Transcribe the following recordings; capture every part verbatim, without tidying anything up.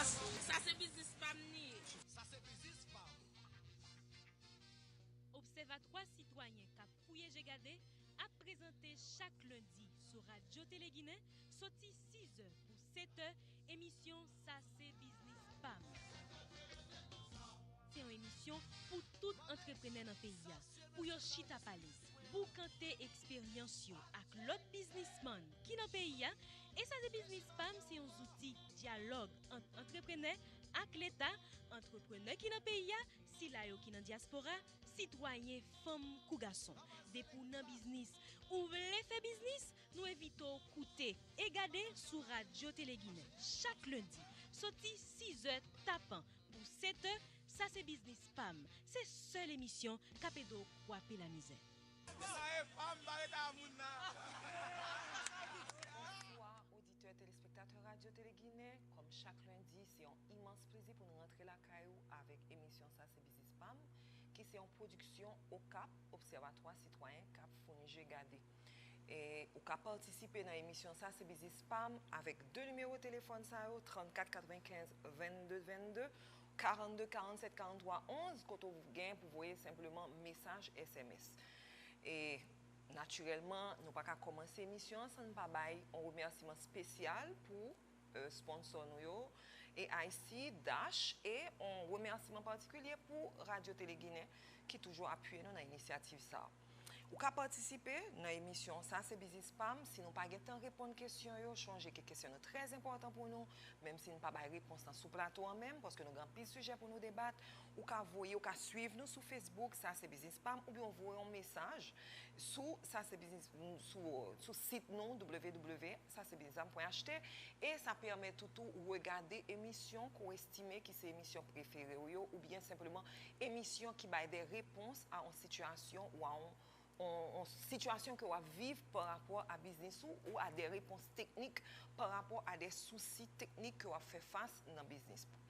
Sa se biznis pa m li ye. Sa se biznis pa m. Obsèvatwa Sitwayen k ap fouye je gade ap prezante chak lendi sou Radyo Tele Ginen soti sizè pou setè emisyon Sa se biznis pa m. Se yon emisyon pou tout antreprenè nan peyi a, pou yo chita pale, boukante eksperyans yo ak lòt biznismann ki nan peyi a. E Sa se biznis pa m se yon zouti dyalòg ant antreprenè ak Leta, antreprenè ki nan peyi a, sila yo ki nan dyaspora, sitwayen, fanm kou gason. Depi w nan biznis, ou vle fè biznis, nou envite w koute e gade sou Radyo Tele Ginen chak lendi, soti sizè tapan pou setè. Sa se biznis pa m. Se sèl emisyon k ap ede w kwape lamizè. Sa e pa m pa ret a moun nan. Bonswa, oditè, telespektatè Radyo Tele Ginen. Kòm chak lendi, se yon imans plezi pou nou rantre lakay ou avèk emisyon Sa se biznis pa m, ki se yon pwodiksyon Okap, Obsèvatwa Sitwayen, k ap founi je gade. E ou ka patisipe nan emisyon Sa se biznis pa m avèk de nimewo telefòn sa yo, trannkat katrevenkenz vennde vennde, karannde karannsèt karanntwa onz, kote w gen pou voye senpleman mesaj S M S. E natirèlman, nou pa ka kòmanse emisyon an san n pa bay yon remèsiman espesyal pou, e, sponsò nou yo, A I C, Dash, e yon remèsiman patikilye pou Radyo Tele Ginen ki toujou apiye nou nan inisyativ sa a. Ou ka patisipe nan emisyon Sa se biznis pa m. Si nou pa gentan reponn kesyon yo, chonje ke kesyon yo trè enpòtan pou nou, menm si n pa bay repons lan sou plato an menm, paske nou gen anpil sijè pou nou debat. Ou ka voye, ou ka swiv nou sou Facebook, Sa se biznis pa m, oubyen w voye yon mesaj sou Sa se biznis, sou, sou sit nou, w w w sa se biznis pa m pwen h t, e sa pèmèt ou tou regade emisyon ke w estime ki se emisyon prefere w yo, oubyen senpleman emisyon ki bay de repons a yon sitiyasyon ou a yon yon, yon sitiyasyon ke w ap viv pa rapò a biznis ou, ou a de repons teknik pa rapò a de sousi teknik ke w ap fè fas nan biznis ou.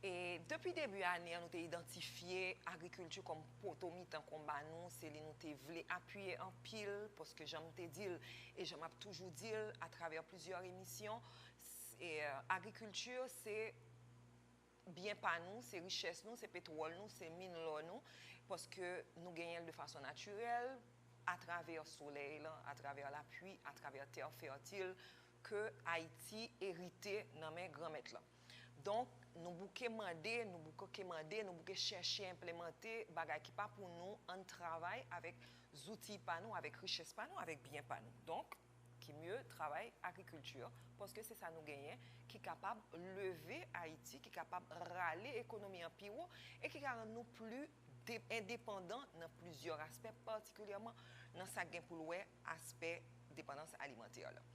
E depi debi ane an, nou te idantifye agrikilti kòm poto mitan konba nou, se li nou te vle apiye anpil, paske jan m te di l, e jan m ap toujou di l atravè plizyè emisyon, s-, e, agrikilti se byen pa nou, se richès nou, se petwòl nou, se min lò nou, paske nou genyen l de fason natirèl, atravè solèy lan, atravè lapli, atravè tè fètil ke Ayiti erite nan men Granmèt lan. Donk, nou bouke mande, nou bouke mande, nou bouke chèche enplemante bagay ki pa pou nou, ann travay avèk zouti pa nou, avèk richès pa nou, avèk byen pa nou. Donk, ki mye travay agrikilti, paske se sa nou genyen ki kapab leve Ayiti, ki kapab rale ekonomi an pi wo e ki ka rann nou pli de-, endepandan nan plizyè aspè, patikilyèman nan sa k gen pou l wè aspè depandans alimantè la.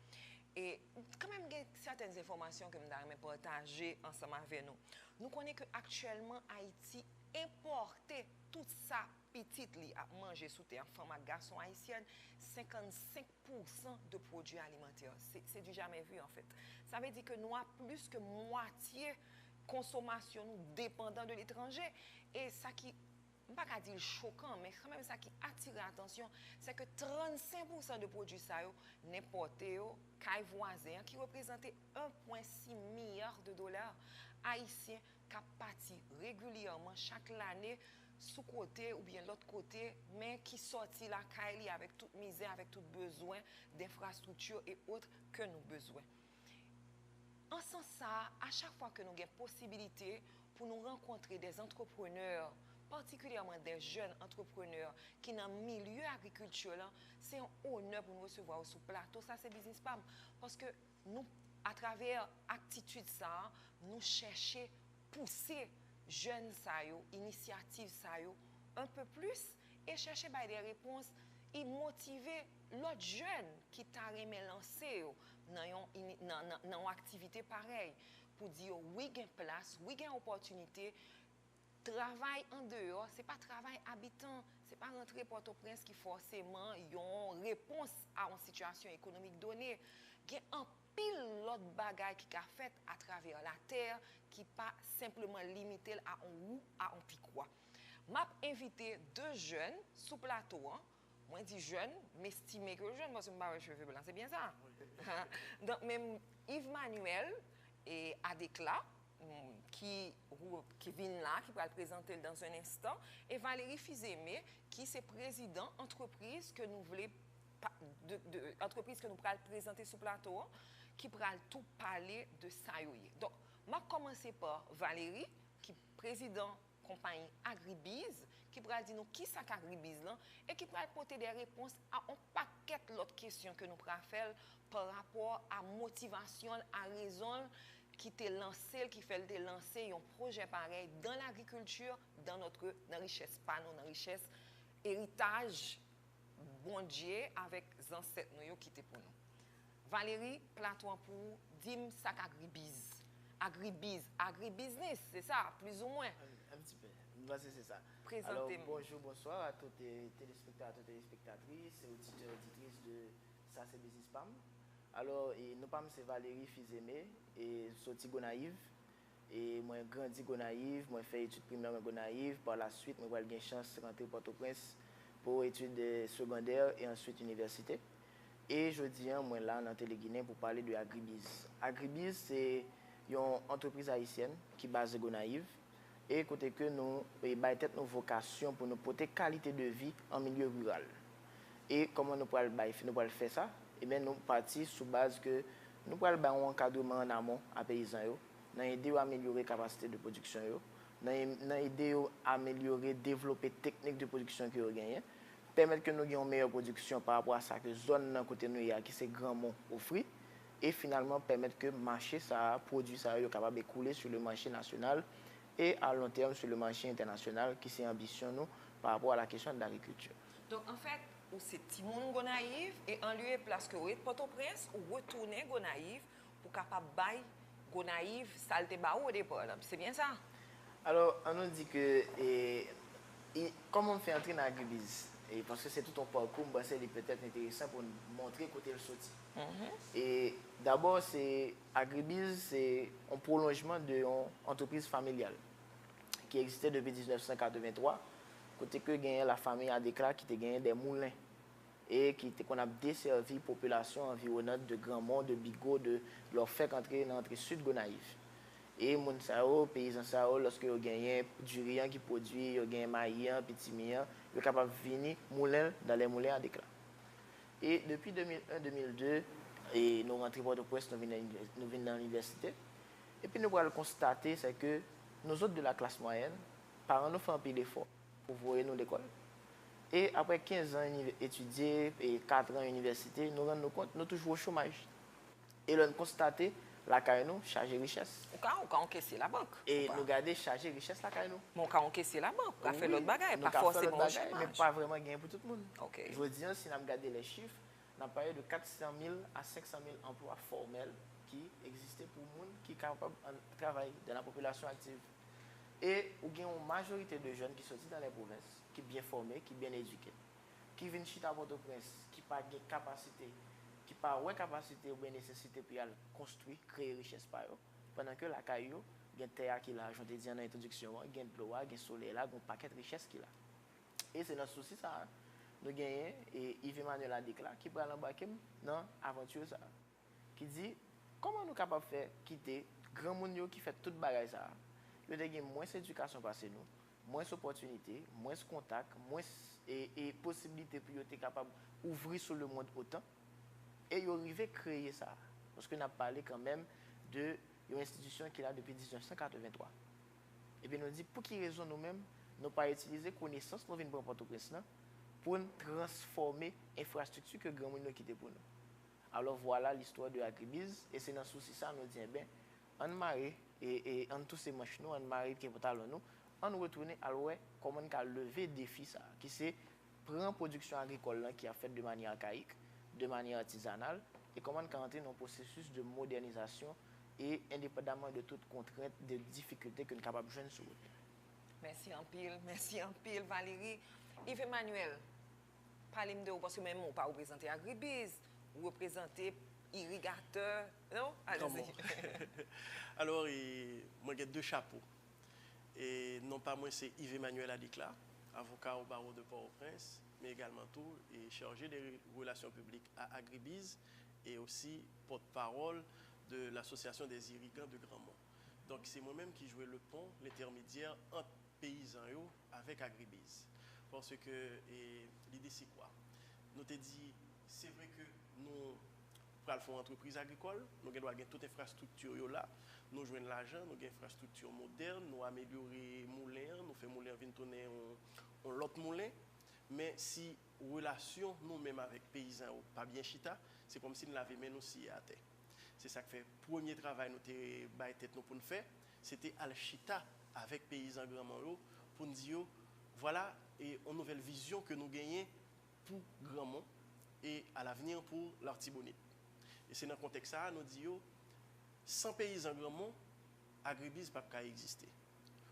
E kanmenm gen sètèn enfòmasyon ke m ta renmen pataje ansanm avè nou. Nou konnen ke aktyèlman Ayiti enpòte tout sa pitit li ap manje sou tè a, fanm ak gason ayisyèn, senkannsenk pousan de pwodui alimantè. Se, se du jamais vu, an fèt. Sa vle di ke nou a plis ke mwatye konsomasyon nou depandan de letranje. E sa ki, m pa ka di l chokan, men kanmenm sa ki atire atansyon, se ke trannsenk pousan de pwodui sa yo, n enpòte yo kay vwazen an, ki reprezante en pwen sis milya de dola ayisyen k ap pati regilyèman chak lane sou kote oubyen lòt kote, men ki sòti lakay li avèk tout mizè, avèk tout bezwen denfrastrikti e ot ke nou bezwen. An sans sa a, a chak fwa ke nou gen posibilite pou nou rankontre de antreprenè, patikilyèman de jèn antreprenè ki nan milye agrikilti lan, se yon onè pou nou resevwa yo sou plato Sa se biznis pa m, paske nou, atravè atitid sa a, nou chèche pouse jèn sa yo, inisyativ sa yo, un peu plus, e chèche bay de repons, e motive lòt jèn ki ta renmen lanse yo nan yon ini-, nan, nan, nan yon aktivite parèy, pou di yo wi gen plas, wi gen opòtinite, travay andeyò, se pa travay abitan, se pa rantre Pòtoprens ki fòseman yon repons a yon sitiyasyon ekonomik done. Gen anpil lòt bagay ki ka fèt atravè latè ki pa senpleman limite l a yon wou, a yon pikwa. M ap envite de jèn sou plato an. Mwen di jèn, m estime ke yo jèn paske m pa wè cheve blan, se byen sa? Donk, men Yves Manuel e Adekla, mm, ki, ki vin la, ki pral prezante l dans un instant, e Valérie Fils-Aimé, ki se prezidan antrepriz ke nou vle pa- de, de, antrepriz ke nou pral prezante sou plato an, ki pral tou pale de sa yo ye. Donk, m ap kòmanse pa Valérie, ki prezidan konpayi Agribiz, ki pral di nou kisa k Agribiz lan e ki pral pote de repons a yon pakèt lòt kesyon ke nou pral fè l pa rapò a motivasyon l, a rezon l ki te lanse l, ki fè l te lanse yon pwojè parèy dans l'agriculture, dans notre, nan richès pa nou, nan richès eritaj Bondye avèk zansèt nou yo kite pou nou. Valérie, plato an pou ou, di m sa k Agribiz. Agribiz, agribiznis, se sa, plizoumwen. Un petit peu. M panse se sa. Prezante Alò, m. Bonjou, bonswa a tout eh, telespektatè, telespektatris, e oditè, oditris de Sa se biznis pa m. Alò, e, non pa m se Valérie Fils-Aimé, e soti Gonayiv. E mwen grandi Gonayiv, mwen fè etid primè mwen Gonayiv, pa la swit mwen pral gen chans rantre Pòtoprens pou etid eh, segondè e answit inivèsite. E jodi a, mwen la nan Tele Ginen pou pale de Agribiz. Agribiz se yon antrepriz ayisyèn ki baze Gonayiv e kote ke nou e bay tèt nou vokasyon pou nou pote kalite de vi an milye riral. E kòman nou pral bay, nou pral fè sa? Ebyen, nou pati sou baz ke nou pral bay yon ankadreman an amon a peyizan yo, nan ede yo amelyore kapasite de pwodiksyon yo, nan, nan ede yo amelyore, devlope teknik de pwodiksyon ke yo genyen, pèmèt ke nou gen yon meyè pwodiksyon pa rapò a sa ke zòn nan kote nou ye a, ki se Granmon, ofri, e finalman pèmèt ke mache sa a, pwodui sa yo, yo kapab ekoule sur le marché national et à long terme sur le marché international, ki se anbisyon nou pa rapò a la kesyon de lagrikilti. Donk, anfèt, ou se timoun Gonayiv, e an lye e plas ke ou ret Pòtoprens, ou retounen Gonayiv pou kapab bay Gonayiv sa l te ba ou o depa. Se byen sa? Alò, an nou di ke, e, e, kòman m fè antre nan Agribiz? E, paske se tout yon pakou, m panse li petèt enteresan pou n montre kote l soti. E dabò, se Agribiz, se yon pwolonjman de yon antrepriz familyal ki egziste depi diznèf san katrevenntwa, kote ke genyen lafanmi Adéclat ki te genyen de moulen e ki te konn ap desèvi popilasyon anviwonant de Granmon, de Bigo, de lè w fèk antre nan antre sid Gonayiv. E moun sa yo, peyizan sa yo, lòske yo genyen diri an ki pwodui, yo genyen mayi an, pitimi an, yo kapab vini moulen l dans les moulins Adéclat. E depi de mil en, de mil de, e nou rantre Pòtoprens, nou vin nan inivè- nou vin nan inivèsite. Epi nou pral konstate, se ke nous autres de la classe moyenne, paran nou fè anpil efò pou voye nou lekòl. E apre kenz an inivè- etidye e kat an inivèsite, nou rann nou kont nou toujou o chomaj. E lè n konstate, lakay nou chaje richès. Ou ka, ou ka ankesye labank. E Ou pa- nou gade chaje richès lakay nou. Men ou ka ankesye labank, ou ka fè Wi, lòt bagay, nou pa ka fè lòt fòseman o bagay, men chomaj. Pa vrèman genyen pou tout moun. Ok. Jodi an, si n ap gade lè chif, n ap pale de kat san mil a senk san mil anplwa fòmèl ki egziste pou moun ki kapab an- travay dans la population active. E ou gen yon majorite de jèn ki soti dans les provinces, ki byen fòme, ki byen edike, ki vin chita Pòtoprens, ki pa gen kapasite, ki pa wè kapasite oubyen nesesite pou y al konstwi, kreye richès pa yo, pandan ke lakay yo, gen tè a ki la, jan w te di an nan entwodiksyon an, gen dlo a, gen solèy la, gen yon pakèt richès ki la. E se nan sousi sa a, nou genyen e Yves Emmanuel Adéclat ki pral anbake m nan avanti sa a. Ki di, kòman nou kapab fè kite granmoun yo ki fè tout bagay sa a, yo te gen mwens edikasyon pase nou, mwens opòtinite, mwens kontak, mwens e, e posiblite pou yo te kapab ouvri sou lemonn otan, e yo rive kreye sa a. Paske n ap pale kanmenm de yon enstitisyon ki la depi diznèf san katrevenntwa. Epi nou di, pou ki rezon nou menm, nou pa itilize konesans nou vin pran Pòtoprens lan pou n transfòme enfrastrikti ke granmoun yo kite pou nou? Alò, vwala listwa de Agribiz, e se nan sousi sa nou di, enben, ann mare, e, e ann touse manch nou, ann mare pye pantalon nou, ann retounen al wè kòman n ka leve defi sa a, ki se pran pwodiksyon agrikòl lan ki ap fèt de manyè akayik, de manyè atizanal, e kòman n ka antre nan yon pwosesis de modènizasyon e endepandaman de tout kontrent, de difikilte ke n kapab jwenn sou wout. Mèsi anpil, mèsi anpil, Valérie. Yves Emmanuel, pale m de ou, paske menm ou pa reprezante Agribiz, ou reprezante irigatè, non? Alèz. Alò, e, mwen gen de chapo. E non pa mwen se Yves Emmanuel Adéclat, avocat au barreau de Port-au-Prince, mais également tout, et chargé des relations publiques à Agribiz, et aussi porte-parole de l'Association des irrigants de Granmont. Donk, se mwen menm ki jwe le pon, lentèmedyè ant peyizan yo avèk Agribiz. Paske, e, lide se kwa? Nou te di, se vre ke nou pral fè yon antrepriz agrikòl, nou gen dwa gen tout enfrastrikti yo la, nou jwenn lajan, nou gen enfrastrikti modèn, nou amelyore moulen an, nou fè moulen an vin tounen yon, yon lòt moulen, men si relasyon nou menm avèk peyizan yo pa byen chita, se kòmsi n lave men nou siye atè. Se sa k fè premye travay nou te bay tèt nou pou n fè, se te al chita avèk peyizan Granmon yo pou n di yo, vwala, e, yon nouvèl vizyon ke nou genyen pou Granmon e à l'avenir pou Latibonit. E se nan kontèks sa a nou di yo, san peyizan Granmon, Agribiz p ap ka egziste.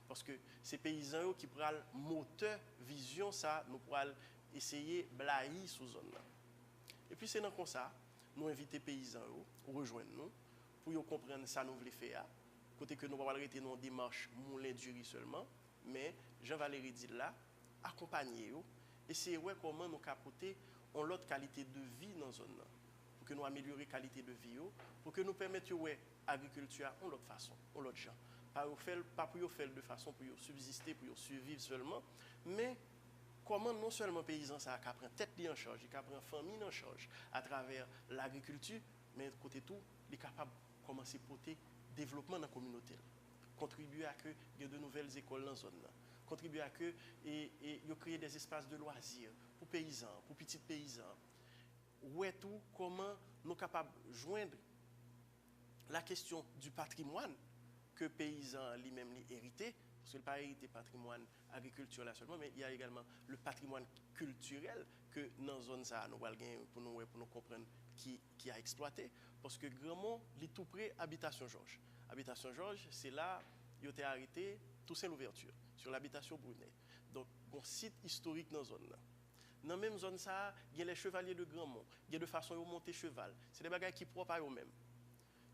Paske se peyizan yo ki pral motè vizyon sa nou pral eseye blayi sou zòn nan. Epi se nan konsa, nou envite peyizan yo rejwenn nou pou yo konprann sa nou vle fè a, kote ke nou pa pral rete nan yon demach moulen diri sèlman, men, jan Valéry di l la, akonpanye yo, eseye wè kòman nou ka pote yon lòt kalite de vi nan zòn nan, pou ke nou amelyore kalite de vi yo, pou ke nou pèmèt yo wè agrikilti a yon lòt fason, yon lòt jan. Pa yo fè l, pa pou yo fè l de fason pou yo sibziste, pou yo siviv sèlman, men kòman non sèlman peyizan sa a ka pran tèt li an chaj, li ka pran fanmi l an chaj atravè lagrikilti, men kote tou, li kapab kòmanse pote devlopman nan kominote l, kontribye a ke gen de nouvèl zekòl nan zòn nan, kontribye a ke e, e, yo kreye des espaces de loisirs pou peyizan, pou pitit peyizan. Wè tou kòman nou kapab jwenn la question du patrimoine ke peyizan an li menm li erite, paske l pa erite patrimwàn agrikilti la sèlman, men il y a également le patrimoine culturel ke nan zòn sa a nou pral gen pou nou wè, pou nou konprann ki, ki a eksplwate, paske Granmon, li tou pre Abitasyon Jòj. Abitasyon Jòj, se la yo te arete Toussaint Louverture, sur l'habitation Brunet. Donk, gon sit istorik nan zòn nan. Nan menm zòn sa a, gen les chevaliers de Granmont, gen de fason yo monte cheval. Se de bagay ki pwòp a yo menm.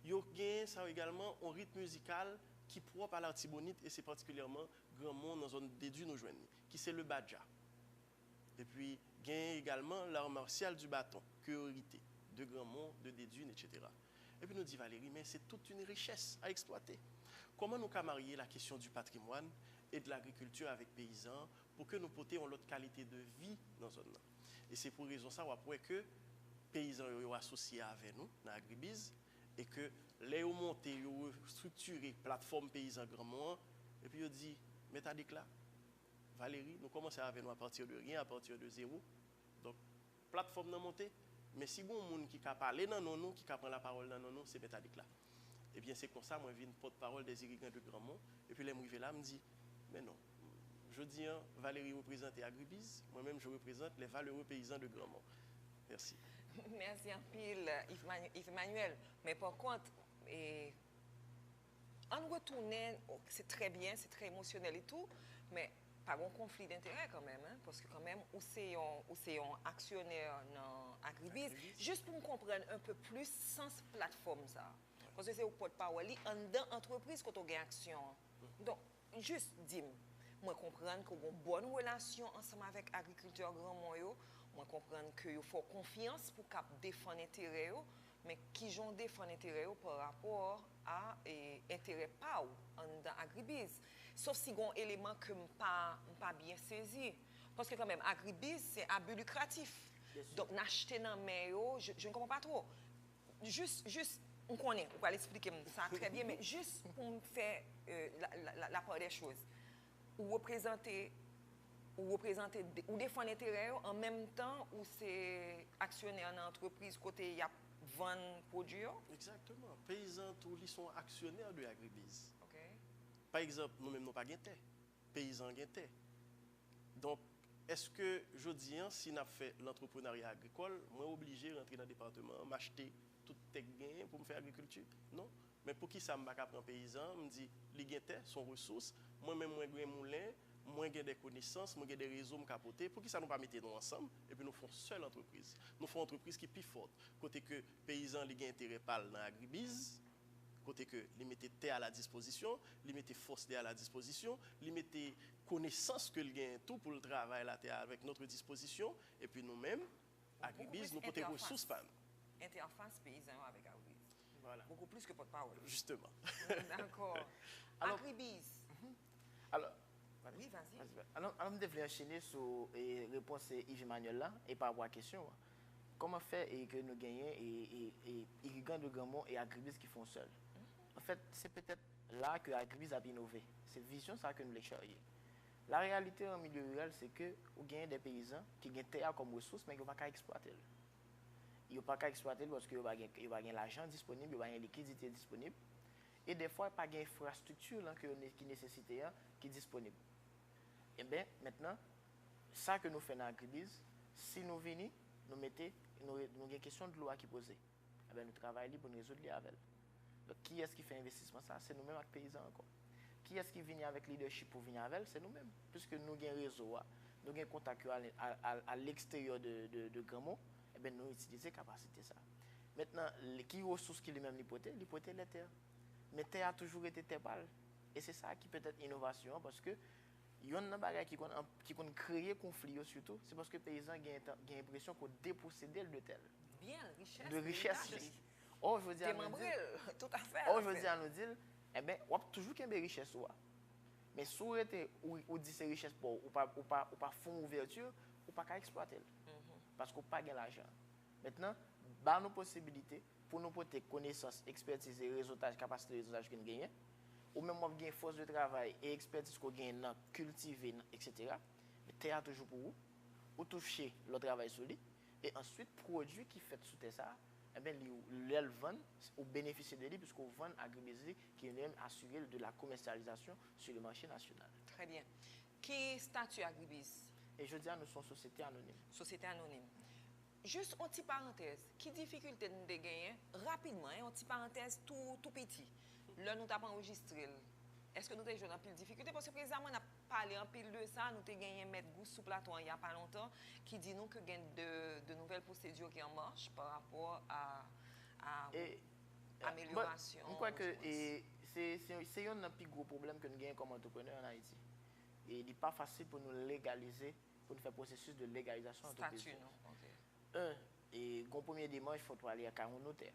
Yo genyen sa yo egalman, yon rit mizikal ki pwòp a Latibonit, e se patikilyèman Granmon nan zòn Dedui nou jwenn li, ki se le badja. Epi, genyen egalman l'art martial du bâton, ke yo erite de Granmon, de Dedui, etsetera. Epi nou di Valéry, men se toute une richesse à exploiter. Kòman nou ka marye la question du patrimoine et de l'agriculture avèk peyizan pou ke nou pote yon lòt kalite de vi nan zòn nan? E se pou rezon sa w ap wè ke peyizan yo, yo asosye avè nou nan Agribiz, e ke lè yo monte, yo restriktire platfòm peyizan Granmon an, epi yo di, Mèt Adik la, Valéry, nou kòmanse avè nou à partir de rien, à partir de zéro. Donk, platfòm nan monte, men si gon moun ki ka pale nan non nou, ki ka pran lapawòl nan non nou, se Mèt Adik la. Ebyen, se konsa mwen vin pòtpawòl des irrigants de Granmont, epi lè m rive la, m di, men non, jodi an, Valéry reprezante Agribiz, mwen menm, je représente les valeureux paysans de Granmont. Mèsi. Mèsi anpil, Yves Manu-, Yves Emmanuel. Men pa kont, e, ann retounen, se trè byen, se trè emosyonèl e tou, men pa gon konfli denterè kanmenm, en, paske kanmenm, ou se yon, ou se yon aksyonè nan Agribiz. Agribiz. Jis pou m konprann un peu plus sans platfòm sa a. Paske se ou k pòtpawòl li anndan antrepriz kote w gen aksyon an. Donk, jis di m, mwen konprann ke w gen yon bòn relasyon ansanm avèk agrikiltè Granmon yo, mwen konprann ke yo fè w konfyans pou w kab defann enterè yo, men kijan w defann enterè yo pa rapò a, e, enterè pa w anndan Agribiz? Sof si gen yon eleman ke m pa, m pa byen sezi. Paske kanmenm, Agribiz, se a bi likratif. Donk, n achte nan men yo, je, je ne comprends pas trop. Jis, jis, m konnen, ou pral eksplike m sa trè byen, men jis pou m fè, euh, la, la, la, la part des choses. Ou reprezante, ou reprezante, de- ou defann enterè yo, an menm tan, ou se aksyonè nan antrepriz kote y ap vann pwodui yo? Egzakteman. Peyizan tou, li se yon aksyonè de Agribiz. Ok. Pa egzanp, nou menm nou pa gen tè. Peyizan gen tè. Donk, èske jodi an, si n ap fè lantreprenarya agrikòl, mwen oblije rantre nan depatman an, m achte tout tè k genyen pou m fè agrikilti? Non. Men poukisa m pa ka pran peyizan an, m di, li gen tè, se yon resous, mwen menm mwen gen moulen, mwen gen de konesans, mwen gen de rezo m ka pote, poukisa nou pa mete nou ansanm, epi nou fè yon sèl antrepriz? Nou fè yon antrepriz ki pi fòt, kote ke peyizan li gen enterè pa l nan agribiz, kote ke li mete tè a la dispozisyon, li mete fòs li a la dispozisyon, li mete konesans ke l genyen tou pou l travay latè a avèk notre disposition, epi nou menm, Agribiz, nou pote resous pa nou. Entèfas peyizan yo avèk Agribiz. Voilà. Beaucoup plus que pòtpawòl. Justement. Dakò. Alò, Agribiz. Mhm. Alò, wi, vas-y. Alò, alò, m te vle anchene sou e, repons e, Yves Emmanuel la, e pa rapò a kesyon an. Kòman fè e, ke nou genyen e, e, e, irigan de Granmon e Agribiz ki fè yon sèl? Anfèt, se petèt la ke Agribiz ap inove. Se vizyon sa ke nou vle charye. La reyalite an milye riral, se ke ou genyen de peyizan ki gen tè a kòm resous, men yo pa ka eksplwate l. Yo pa ka eksplwate l paske yo pa gen, yo pa gen lajan disponib, yo pa gen likidite disponib. E dèfwa, pa gen enfrastrikti lan ke yo ne, ki nesesite an ki disponib. Enben, mentnan, sa ke nou fè nan Agribiz, si nou vini, nou mete, nou, nou gen kesyon dlo a ki poze. Enben, nou travay li pou n rezoud li avè l. Donk, kiyès ki fè envestisman sa a? Se nou menm ak peyizan ankò. Kiyès ki vini avèk lidèchip pou vini avè l? Se nou menm. Piske nou gen rezo a, nou gen kontak yo a, a, a, a leksteryè de, de, de Granmon, enben, nou itilize kapasite sa a. Mentnan, li, ki resous ki li menm li pote? Li pote lè tè. Men tè a toujou rete tè pa l. E se sa ki petèt inovasyon an, paske yonn nan bagay ki konn, ki konn kreye konfli yo sitou, se paske peyizan gen, gen enpresyon ke w deposede l de tè l. Byen, richès, de richès li. Ò, jodi a nou di l, ò, jodi a nou di l, enben, w ap toujou kenbe richès ou a. Men si w rete, ou, ou di se richès pa w, ou pa, ou pa, ou pa fè yon ouvèti, ou pa ka eksplwate l. Paske w pa gen lajan. Mentnan, ba nou posibilite pou nou pote konesans, ekspètiz e rezotaj, kapasite rezotaj ke n genyen. Ou menm w ap gen fòs de travay e ekspètiz ke w genyen nan kiltive, nan, etsetera. Men tè a toujou pou ou. Ou touche lè w travay sou li. E answit, pwodui ki fèt sou tè sa a, enben, li, lè l vann, ou benefisye de li, piske w vann Agribiz li, ki li menm asire l de la commercialisation sur le marché national. Trè byen. Ki stati Agribiz? E jodi a, nou se yon sosyete anonim. Sosyete anonim. Jis yon ti parantèz, ki difikilte nou te genyen, rapidman, yon ti parantèz tou, tou piti, lè nou t ap anrejistre l? Èske nou te jwenn anpil difikilte? Paske prezidaman, n ap pale anpil de sa, nou te genyen Mèt Gous sou plato a, il y a pas longtemps, ki di nou ke gen de, de nouvelles procédures qui en marche par rapport à, à amélioration, du moins. E, e, bon, m kwè ke, e, se, se, se yonn nan pi gwo pwoblèm ke n genyen kòm antreprenè ann Ayiti. E li pa fasil pou nou legalize, pou n fè pwosesis de legalizasyon antrepriz yo. Stati nou, ok. Un, e, gon premye demach, fòk ou ale ak yon notè.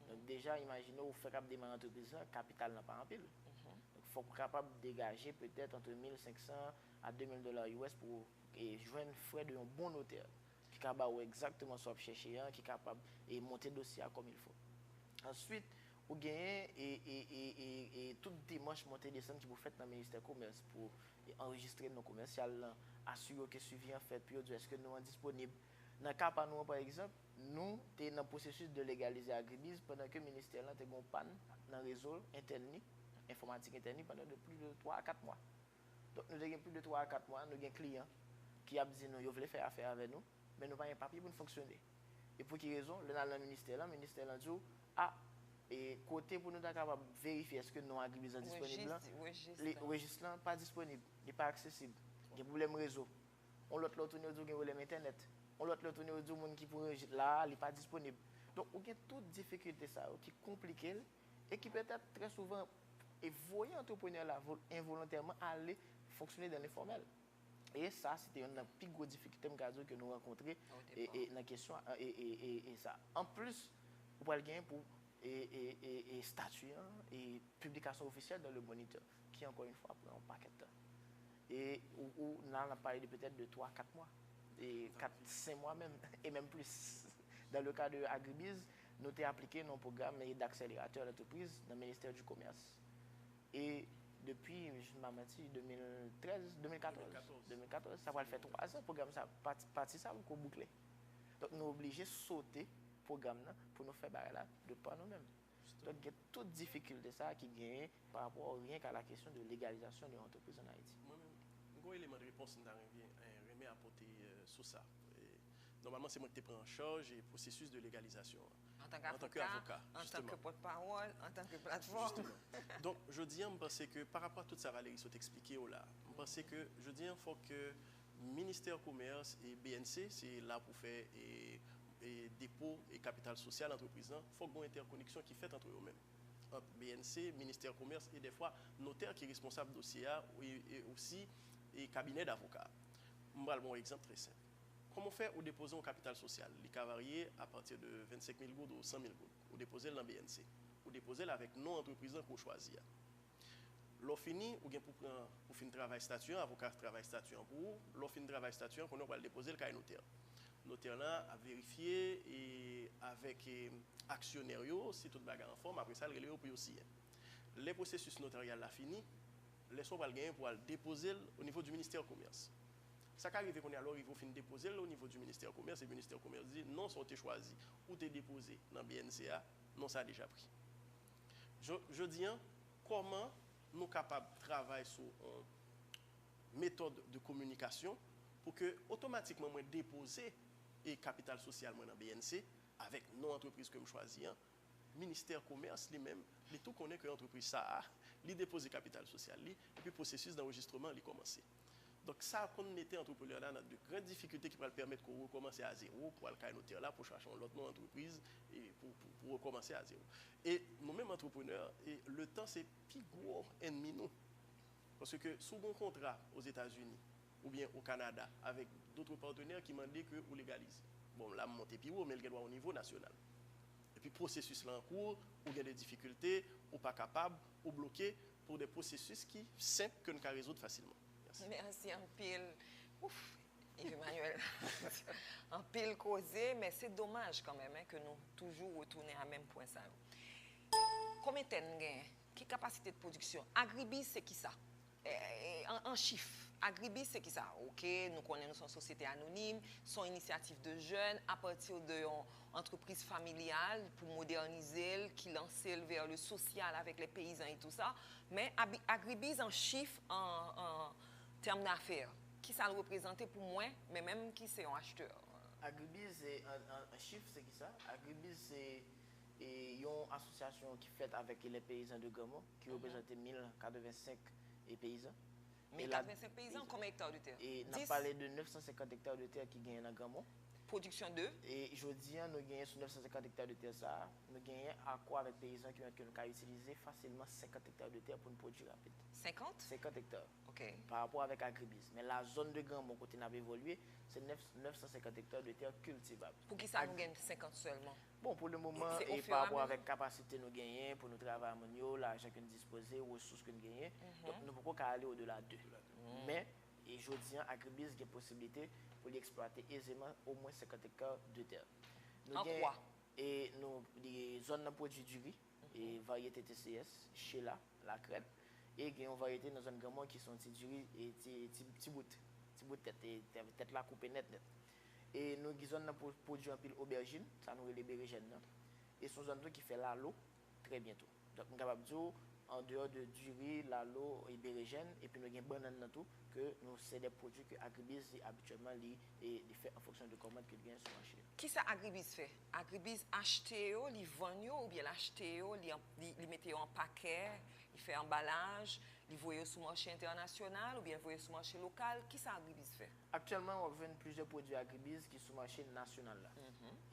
Donk, deja, imajine w, ou fèk ap demare antrepriz lan, kapital lan pa anpil. Donk, fòk ou kapab degaje petèt ant mil senk san a de mil dola U S pou, e, jwenn frè de yon bon notè, ki ka ba ou egzakteman sa w ap chèche an, ki kapab, e, monte dosye a comme il faut. Answit, ou genyen, e, e, e, e, e tout demach monte desann ki pou fèt nan ministè komès pou, e, anrejistre non komèsyal lan, asire w ke swivi an fèt pou yo di w èske non an disponib. Nan ka pa nou an, pa egzanp, nou te nan pwosesis de legalize Agribiz pandan ke ministè lan te gen yon pàn nan rezo entèn li, enfòmatik entèn li pandan de plis de twa a kat mwa. Donk, nou te gen plis de twa a kat mwa, nou gen kliyan ki ap di nou yo vle fè afè avè nou, men nou pa gen papye pou n fonksyone. E pou ki rezon? Lè n al nan ministè lan, ministè lan di w, a, e kote pou nou ta kapab verifye èske non Agribiz lan disponib lan, rejis lan pa disponib, li pa aksesib, gen pwoblèm rezo. Yon lòt lè w tounen, yo di w gen pwoblèm entènèt. Yon lòt lè w tounen, yo di w moun ki pou rejis la a, li pa disponib. Donk, ou gen tout difikilte sa yo ki konplike l e ki petèt trè souvan e voye antreprenè la vo-, envolontèman ale fonksyone dan lenfòmèl. E sa, se te yonn nan pi gwo difikilte m ka di w ke nou rankontre e, e nan kesyon e, e, e, e sa. Anplis, ou pral genyen pou e, e, e, e stati an e piblikasyon ofisyèl dan Le Moniteur, ki ankò yon fwa pran yon pakèt tan. E ou, ou, la, n ap pale de petèt de twa, kat mwa, e kat, senk mwa menm, e menm plis. Dan le ka de Agribiz, nou te aplike nan yon pwogram e d'accélérateur d'entreprise nan ministè du Commerce. E depi, je ne pas mentir, de mil trèz, de mil katòz, de mil katòz, sa pral fè twa zan pwogram sa, pati, pati sa poko boukle. Donk, nou oblije sote pwogram nan pou nou fè bagay la de pa nou menm. Donk, gen tout difikilte sa a ki genyen pa rapò ryen k a la kesyon de legalizasyon de antrepriz ann Ayiti. Mwen menm, m gen yon eleman de repons m ta renmen, eh, renmen apòte, eh, sou sa. Eh, nòmalman, se mwen ki te pran an chaj, eh, pwosesis de legalizasyon an. An tan ke avoka, an tan ke pòtpawòl, an tan ke platfòm. Jisteman. Donk, jodi a, m panse ke pa rapò a tout sa Valery sot eksplike w la, m panse ke jodi a, fòk ke Ministè Komès e B N C, se la pou fè, e, e depo e kapital sosyal antrepriz lan, fòk gen yon entèkoneksyon ki fèt ant yo menm. Ant B N C, Ministè Komès e dèfwa notè ki responsab dosye a, e, e osi, e kabinè davoka. M pral ba w yon egzanp trè senp. Kòman w fè ou depoze yon kapital sosyal? Li ka varye apati de vennsenk mil goud ou san mil goud. Ou depoze l nan B N C. Ou depoze l avèk non antrepriz lan ke w chwazi a. Lè w fini, ou gen pou pran, pou fin travay stati an, avoka travay stati an pou ou. Lè w fin travay stati an, konnen w pral depoze l kay notè. Notè lan ap verifye e avèk e, aksyonè yo, si tout bagay anfòm, apre sa, l rele yo pou yo siyen. Lè pwosesis notaryal la fini, lè sa w pral genyen pou al depoze l o nivo di ministè komès. Sa ka rive kounye a, lè w rive w fin depoze l o nivo di ministè komès, e ministè komès di, non sa w te chwazi, ou te depoze nan B N C a, non sa deja pri. Jodi an, kòman nou kapab travay sou yon metòd de kominikasyon pou ke otomatikman mwen depoze e kapital sosyal mwen nan B N C avèk non antrepriz ke m chwazi an, ministè komès li menm, li tou konnen ke antrepriz sa a, li depoze kapital sosyal li, epi pwosesis danrejistreman li kòmanse. Donk sa konn mete antreprenè la nan de gran difikilte ki pral pèmèt ke w rekòmanse a zewo, pou al kay notè la, pou chache yon lòt non antrepriz, e pou, pou, pou rekòmanse a zewo. E nou menm antreprenè, e letan se pi gwo ènmi nou. Paske si w gen yon kontra Ozetazini oubyen o Kanada avèk dotre patnè ki mande ke ou legalize. Bon, la m monte pi wo, men l gen dwa o nivo nasyonal. Epi pwosesis la an kou, ou gen de difikilte, ou pa kapab, ou bloke pou de pwosesis ki senp ke n ka rezoud fasilman. Mèsi. Mèsi anpil. Ouf, Yves Emmanuel. Anpil koze, men se domaj kanmenm en, ke nou toujou retounen a menm pwen sa yo. Konbyen tè n genyen? Ki kapasite de pwodiksyon? Agribiz se kisa? Eh, an, an chif, Agribiz se kisa? Oke, nou konnen nou se yon sosyete anonim, se yon inisyativ de jèn apati de yon antrepriz familyal pou modènize l, ki lanse l vè le sosyal avèk le peyizan e tou sa. Men Agribiz an chif, an, an tèm dafè, kisa l reprezante pou mwen, men menm ki se yon achtè? Agribiz, an, an, an chif, se kisa? Agribiz se e yon asosyasyon ki fèt avèk le peyizan de Granmon, ki reprezante mil katrevensenk e peyizan. Mil katrevensenk peyizan, konbyen ekta de tè? E n ap pale de nèf san senkant ekta de tè ki genyen nan Granmon. Pwodiksyon de? E jodi a, nou genyen sou nèf san senkant ekta de tè sa a, nou genyen akò avèk peyizan ki pèmèt ke nou ka itilize fasilman senkant ekta de tè pou n pwodui rapid. Senkant? Senkant ekta. Ok. Pa rapò avèk Agribiz. Men la zòn de Granmon kote n ap evolye, se nèf, nèf san senkant ekta de tè kiltivab. Poukisa nou gen senkant sèlman? Bon, pou le moman, e pa rapò avèk kapasite nou genyen pou nou travay moun yo, lajan ke n dispoze, resous ke n genyen, donk nou poko ka ale odela de. Men, e jodi an, Agribiz gen posiblite pou li eksplwate ezeman omwen senkant ekta de tè. An kwa? E nou, li, zòn nan pwodui diri, e varyete T C S, Chela, Lakrèd, e gen yon varyete nan zòn Granmon ki se yon ti diri, e ti, ti, ti bout, ti bout tèt, e tèt la koupe nèt nèt. E nou gen zòn nan pwodui anpil obèjin, sa nou rele berejèn nan. E se yon zòn tou ki fè lalo trè byen tou. Donk m kapab di w, andeyò de diri, lalo e berejèn, epi nou gen bannann nan tou, ke nou se de pwodui ke Agribiz li abityèlman li, e, li fè an fonksyon de kòmand ke l genyen sou mache a. Kisa Agribiz fè? Agribiz achte yo, li vann yo, oubyen l achte yo, li, li, li mete yo an pakè, li fè anbalaj, li voye yo sou mache entènasyonal, oubyen l voye yo sou mache lokal? Kisa Agribiz fè? Aktyèlman, w ap jwenn plizyè pwodui Agribiz ki sou mache nasyonal la,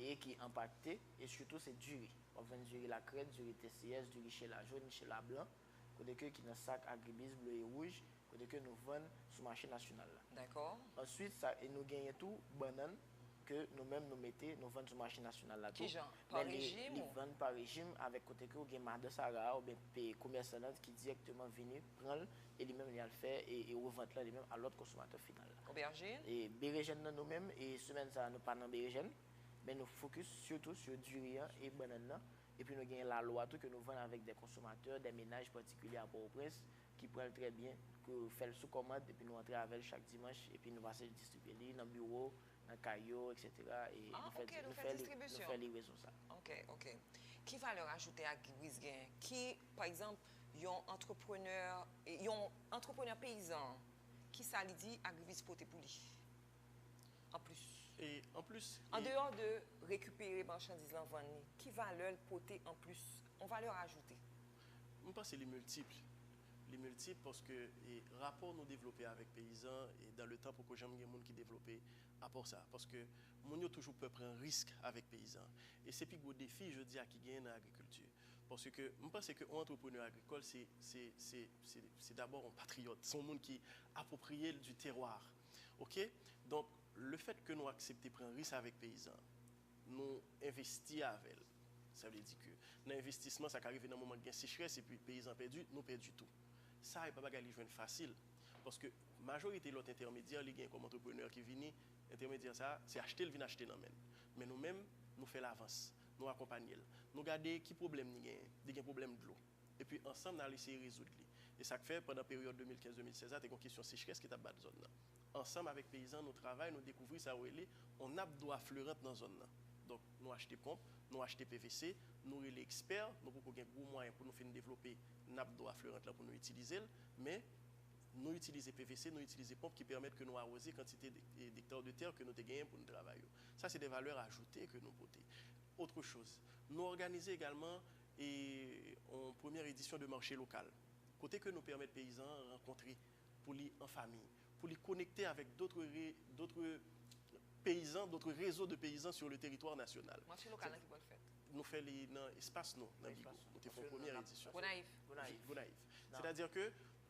e ki anpakte, e sitou se diri. W ap jwenn diri Lakrèd, diri T C S, diri Chela jòn, Chela blan, kote ke ki nan sak Agribiz ble e wouj, kote ke nou vann sou mache nasyonal la. Dakò. Answit, sa, e nou genyen tou bannann ke nou menm nou mete, nou vann sou mache nasyonal la tou. Kijan? Pa rejim ou? Men li, li vann pa rejim, avèk kote ke ou gen madan Sara a oubyen pe, komèsan nan ki dirèkteman vini pran l e li menm li al fè e, e revant lan li menm a lòt konsomatè final la. Obèjin? E berejèn nan nou menm, e semèn sa a nou pa nan berejèn, men nou fokis sitou sou diri an e bannann nan. Epi nou genyen lalo a tou ke nou vann avèk de konsomatè, de menaj patikilye a Pòtoprens, ki pran l trè byen, ke fè l sou kòmand, epi nou antre avè l chak dimanch, epi nou pase distribye li nan biwo, nan kay yo, etsetera. E nou fè, nou fè, nou fè livrezon sa. Ok, ok. Ki valè ajoute Agribiz genyen? Ki, pa egzanp, yon antreprenè, yon antreprenè peyizan, kisa li di Agribiz pote pou li? Anplis. E anplis. Andeyò de rekipere machandiz lan, vann li, ki valè l pote anplis? Yon valè ajoute. M panse li miltip. Li miltip paske e rapò nou devlope avèk peyizan e dan le tan poko janm gen moun ki devlope apò sa. Paske moun yo toujou pè pran risk avèk peyizan. E se pi gwo defi jodi a ki genyen nan agrikilti. Paske m panse ke yon antreprenè agrikòl se, se, se, se, se dabò yon patriyòt. Se yon moun ki apwopriye l di tèwa. Oke? Donk, lefèt ke nou aksepte pran risk avèk peyizan, nou envesti avè l. Sa vle di ke nan envestisman, sa ka rive nan moman gen sechrès epi peyizan pèdi, nou pèdi tou. Sa e pa bagay li jwenn fasil, paske majorite lòt entèmedyè li gen kòm antreprenè ki vini, entèmedyè sa a, se achte l vin achte nan men l. Men nou menm, nou fè l avans, nou akonpanye l. Nou gade ki pwoblèm li genyen, li gen pwoblèm dlo. Epi ansanm, n al eseye rezoud li. E sa k fè, pandan peryòd de mil kenz de mil sèz la, te gen kesyon sechrès ki t ap bat zòn nan. Ansanm avèk peyizan, nou travay, nou dekouvri sa yo rele yon nap dlo afleran nan zòn nan. Donk, nou achte ponp, nou achte P V C, nou rele ekspè, nou poko gen gwo mwayen pou nou fin devlope nap dlo afleran lan pou nou itilize l, men nou itilize P V C, nou itilize ponp ki pèmèt ke nou awoze kantite de, de, dekta de tè ke nou te genyen pou nou travay yo. Sa se de valè ajoute ke nou pote. Autre chose, nou òganize egalman e, yon premyè edisyon de mache lokal, kote ke nou pèmèt peyizan an rankontre pou li an fanmi, pou li konekte avèk dòt re-, dòt peyizan, dòt rezo de peyizan sur le territoire national. Mache lokal nan ki bò l fèt? Nou fè li nan espas nou, nan Bigo. Nou te fè yon premyè edisyon. Gonayiv. Gonayiv. Sètadi ke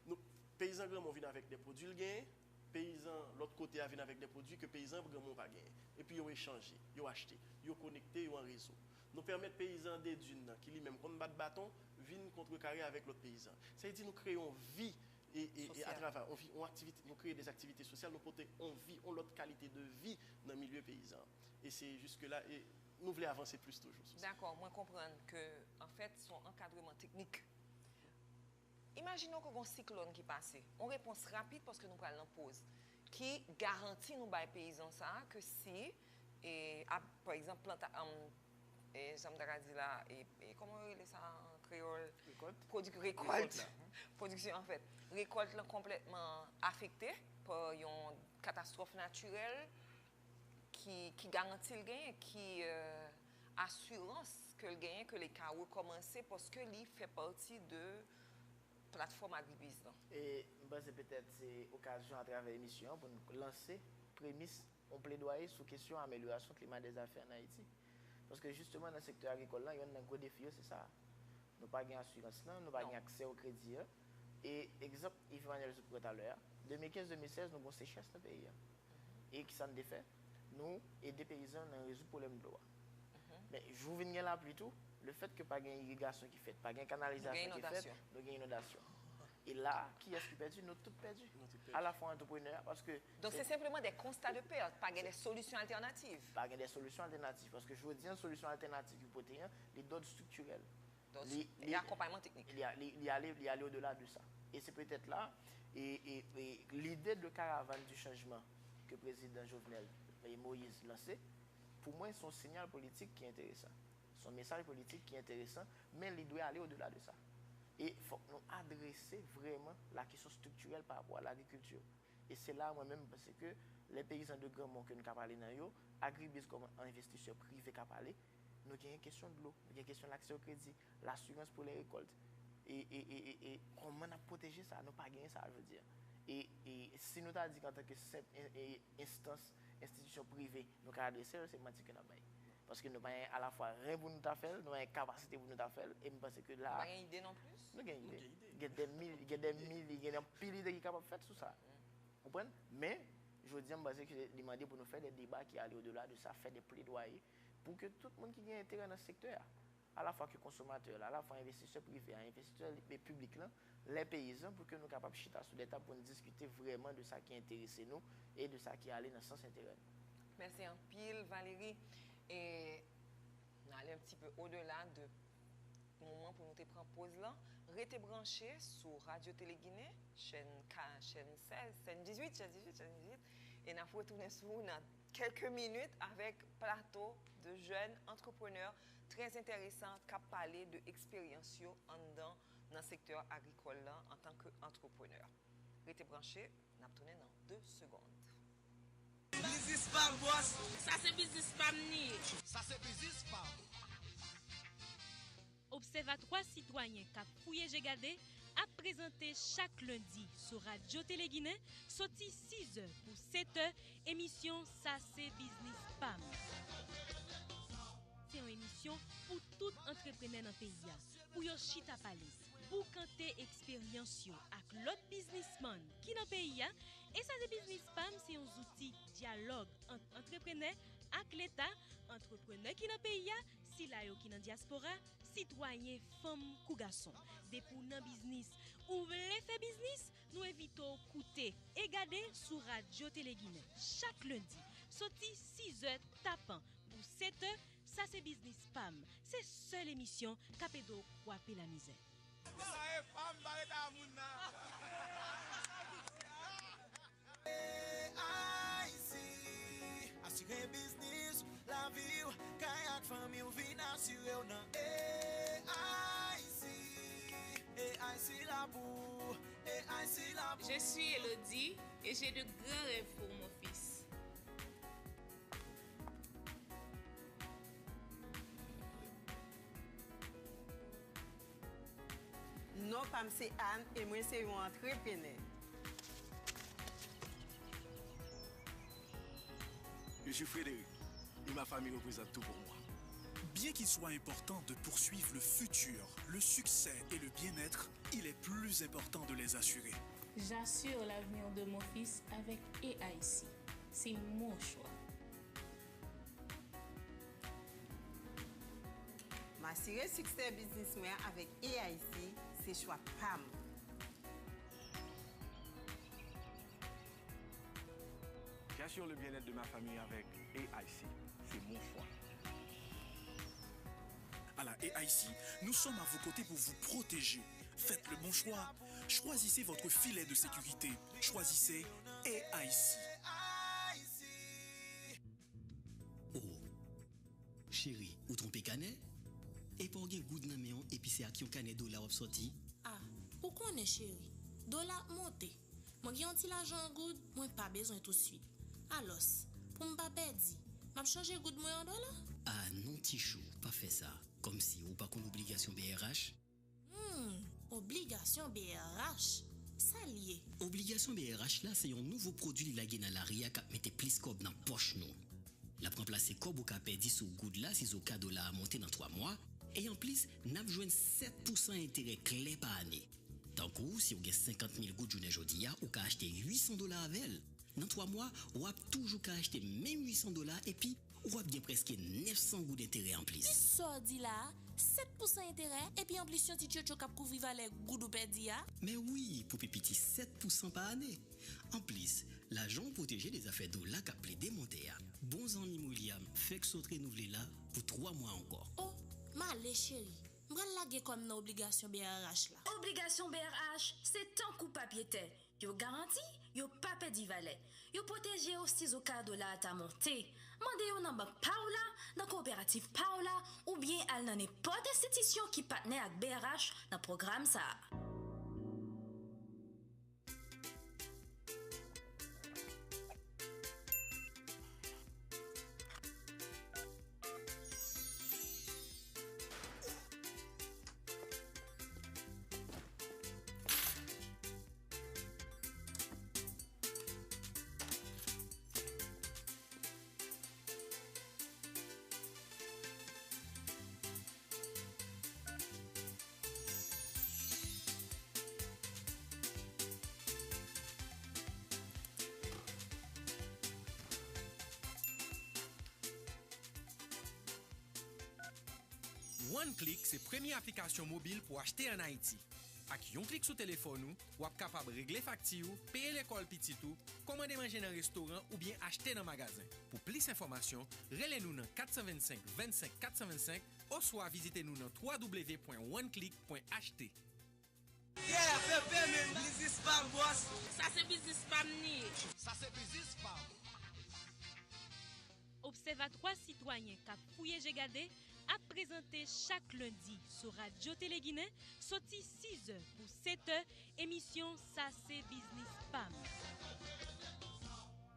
nou, peyizan Granmon vin avèk de pwodui l genyen, peyizan lòt kote a vin avèk de pwodui ke peyizan Granmon pa genyen. Epi yo echanje, yo achte, yo konekte, yo an rezo. Nou pèmèt peyizan Dedin nan, ki li menm konn bat baton, vin kontrekare avèk lòt peyizan. Sa vle di nou kreye yon vi e, e, e atravè yon vi, yon aktivite, nou kreye de aktivite sosyal, nou pote yon vi, yon lòt kalite de vi nan milye peyizan. E se jiske la, e nou vle avanse plis toujou sou sa. Dakò, mwen konprann ke, anfèt, se yon ankadreman teknik. Imajine w ke gen yon siklòn ki pase. Yon repons rapid, paske nou pral nan poz, ki garanti nou bay peyizan sa a ke si, e, ap, pa egzanp, planta, anm, e, jan m ta ka di la, e, e, kòman yo rele sa an kreyòl? Rekòt. Pwoduk-, rekòlt. Rekòt la. Pwodiksyon, anfèt. Rekòlt lan konplètman afekte pa yon katastwòf natirèl, ki, ki garanti l genyen, ki, e, asirans ke l genyen, ke li ka rekòmanse, paske li fè pati de platfòm agribiznis lan. E m panse petèt se okazyon atravè emisyon an pou n lanse premis yon pledwaye sou kesyon amelyorasyon klima dèzafè ann Ayiti. Paske jisteman nan sektè agrikòl lan, yonn nan gwo defi yo se sa a. Nou pa gen asirans lan, nou pa gen aksè o kredi an. E egzanp Yves Emmanuel sot pran talè a, de mil kenz de mil sèz nou gen yon sechrès nan peyi a. E kisa n te fè? Nou ede peyizan nan rezoud pwoblèm dlo a. Men jou vin gen lapli tou, lefètke pa gen irigasyon ki fèt, pa gen kanalizasyon ki fèt, nou gen inondasyon. E la, kiyès ki pèdi? Nou tout pèdi. Alafwa antreprenè a, paske... Donk, se senpleman de konsta de pèt, pa gen de solisyon altènativ. Pa gen de solisyon altènativ, paske jodi a, solisyon altènativ yo pote an, li dòd estriktirèl. Donk, li, li, e akonpayman teknik. Li, li, li ale, li ale odela de sa. E se petèt la, e, e, e lide de karavàn di chanjman ke prezidan Jovenel Moïse lanse, pou mwen, se yon siyal politik ki enteresan. Se yon mesaj politik ki enteresan, men li dwe ale odela de sa. E fòk nou adrese vrèman la kesyon estriktirèl pa rapò a lagrikilti. E se la, mwen menm, m panse ke lè peyizan de Granmon ke nou ka pale nan yo, Agribiz kòm envestisè prive ka pale, nou genyen kesyon dlo, nou genyen kesyon laksè o kredi, lasirans pou lè rekòlt. E, e, e, e, e kòman n ap pwoteje sa? Nou pa genyen sa jodi a. E, e si nou ta di ke antanke senp en-, e, enstans, enstitisyon prive, nou ka adrese l, se manti ke n ap bay. Paske nou pa gen alafwa ren pou nou ta fè l, nou pa gen kapasite pou nou ta fè l, e m panse ke la... Nou pa gen ide non plis? Nou gen ide. Nou gen ide. Gen de mil, gen de mil, gen anpil ide ki kapab fèt sou sa. Konprann? Men, jodi a, m panse ke li mande pou nou fè de deba ki ale odela de sa, fè de pledwaye pou ke tout moun ki gen enterè nan sektè a, alafwa ke konsomatè la, alafwa envestisè prive a, envestisè li-, piblik lan, lè peyizan, pou ke nou kapab chita sou de tab pou n diskite vrèman de sa ki enterese nou e de sa ki ale nan sans enterè nou. Mèsi anpil, Valéry. E n ale un petit peu au-delà de moman pou nou te pran poz lan. Rete branche sou Radyo Tele Ginen, chèn ka-, chèn sèz, chèn dizuit, chèn dizuit, chèn dizuit. E n ap retounen sou ou nan kèlke minit avèk plato de jèn antreprenè trè enteresan k ap pale de eksperyans yo anndan nan sektè agrikòl lan antanke antreprenè. Rete branche, n ap tounen nan de segonn. Biznis pa m, bòs. Sa se biznis pa m li ye. Sa se biznis pa m. Obsèvatwa Sitwayen k ap fouye je gade ap prezante chak lendi sou Radyo Tele Ginen, soti sizè pou setè, emisyon Sa se biznis pa m. Se yon emisyon pou tout antreprenè nan peyi a, pou yo chita pale, boukante eksperyans yo ak lòt biznismann ki nan peyi a. E Sa se biznis pa m se yon zouti dyalòg ant antreprenè ak Leta, antreprenè ki nan peyi a, sila yo ki nan dyaspora, sitwayen, fanm kou gason. Depi w nan biznis, ou vle fè biznis, Sitwayen sou Radyo Tele Ginen, chak lendi, soti sizè tapan pou setè, sa se biznis pa m. Se sèl emisyon k ap ede w kwape lamizè. Sa e pa m, pa ret a moun nan. A I C, asire biznis, lavi w, kay ak fanmi w, vin asire w nan A I C. A I C la pou ou, A I C la pou ou. Je suis Elodie et j'ai de grands rêves pour mon fils. Non pa m se Anne e mwen se yon antreprenè. Je suis Frédéric et ma famille représente tout pour moi. Bien qu'il soit important de poursuivre le futur, le succès et le bien-être, il est plus important de les assurer. J'assure l'avenir de mon fils avec A I C. C'est mon choix. M asire siksè biznis mwen an avèk A I C, se chwa pa m. J'assure le bien-être de ma famille avec A I C. C'est mon choix. À la A I C, nous sommes à vos côtés pour vous protéger. Faites le bon choix. Choisissez votre filet de sécurité. Choisissez A I C. Oh, cheri, ou twonpe kanè? Epa w gen goud nan men w epi se ak yon kanè dola w ap sòti? Ah, ou konnen cheri, dola ap monte. Mwen gen yon ti lajan an goud, mwen pa bezwen toutswit. Alòs, pou m pa pèdi, m ap chanje goud mwen an dola? Ah non, ti chou, pa fè sa. Kòmsi ou pa konn obligasyon B R H? Hmm, obligasyon B R H, sa l ye? Obligasyon B R H la se yon nouvo pwodui li lage nan lari a k ap mete plis kòb nan pòch nou. L ap ranplase kòb ou ka pèdi sou goud la sizoka dola a monte nan twa mwa, e anplis, n ap jwenn sèt pousan enterè klè pa ane. Tankou, si w gen senkant mil goud jounen jodi a, ou ka achte uit san dola avè l. Nan twa mwa, w ap toujou ka achte menm uit san dola epi w ap gen prèske nèf san goud enterè anplis. Kisa w di la a? Sèt pousan enterè, epi anplis yon ti tchotcho k ap kouvri valè goud ou pèdi a? Men wi, pou pi piti sèt pousan pa ane. Anplis, lajan w pwoteje de zafè dola k ap plede monte a. Bon zanmi m William fèk sot renouvle la pou twa mwa ankò. O, m ale cheri. M pral lage kò m nan obligasyon B R H la. Obligasyon B R H se tankou papye tè. Yo garanti, yo pa pèdi valè. Yo pwoteje w sizoka dola a ta monte. Mande yo nan bank pa w la, nan kowoperativ pa w la, oubyen al nan nenpòt enstitisyon ki patnè ak B R H nan pwogram sa a. One Click se premye aplikasyon mobil pou achte ann Ayiti. Ak yon klik sou telefòn ou, w ap kapab regle fakti w, peye lekòl pitit ou, kòmande manje nan restoran oubyen achte nan magazen. Pou plis enfòmasyon, rele nou nan kat san vennsenk, vennsenk, kat san vennsenk oswa vizite nou nan twa w w pwen one click pwen h t. Yeah, pepe, men biznis pa m, bòs. Sa se biznis pa m li ye. Sa se biznis pa m. Obsèvatwa sitwayen k ap fouye je gade ap prezante chak lendi sou Radyo Tele Ginen, soti sizè pou setè, emisyon Sa se biznis pa m.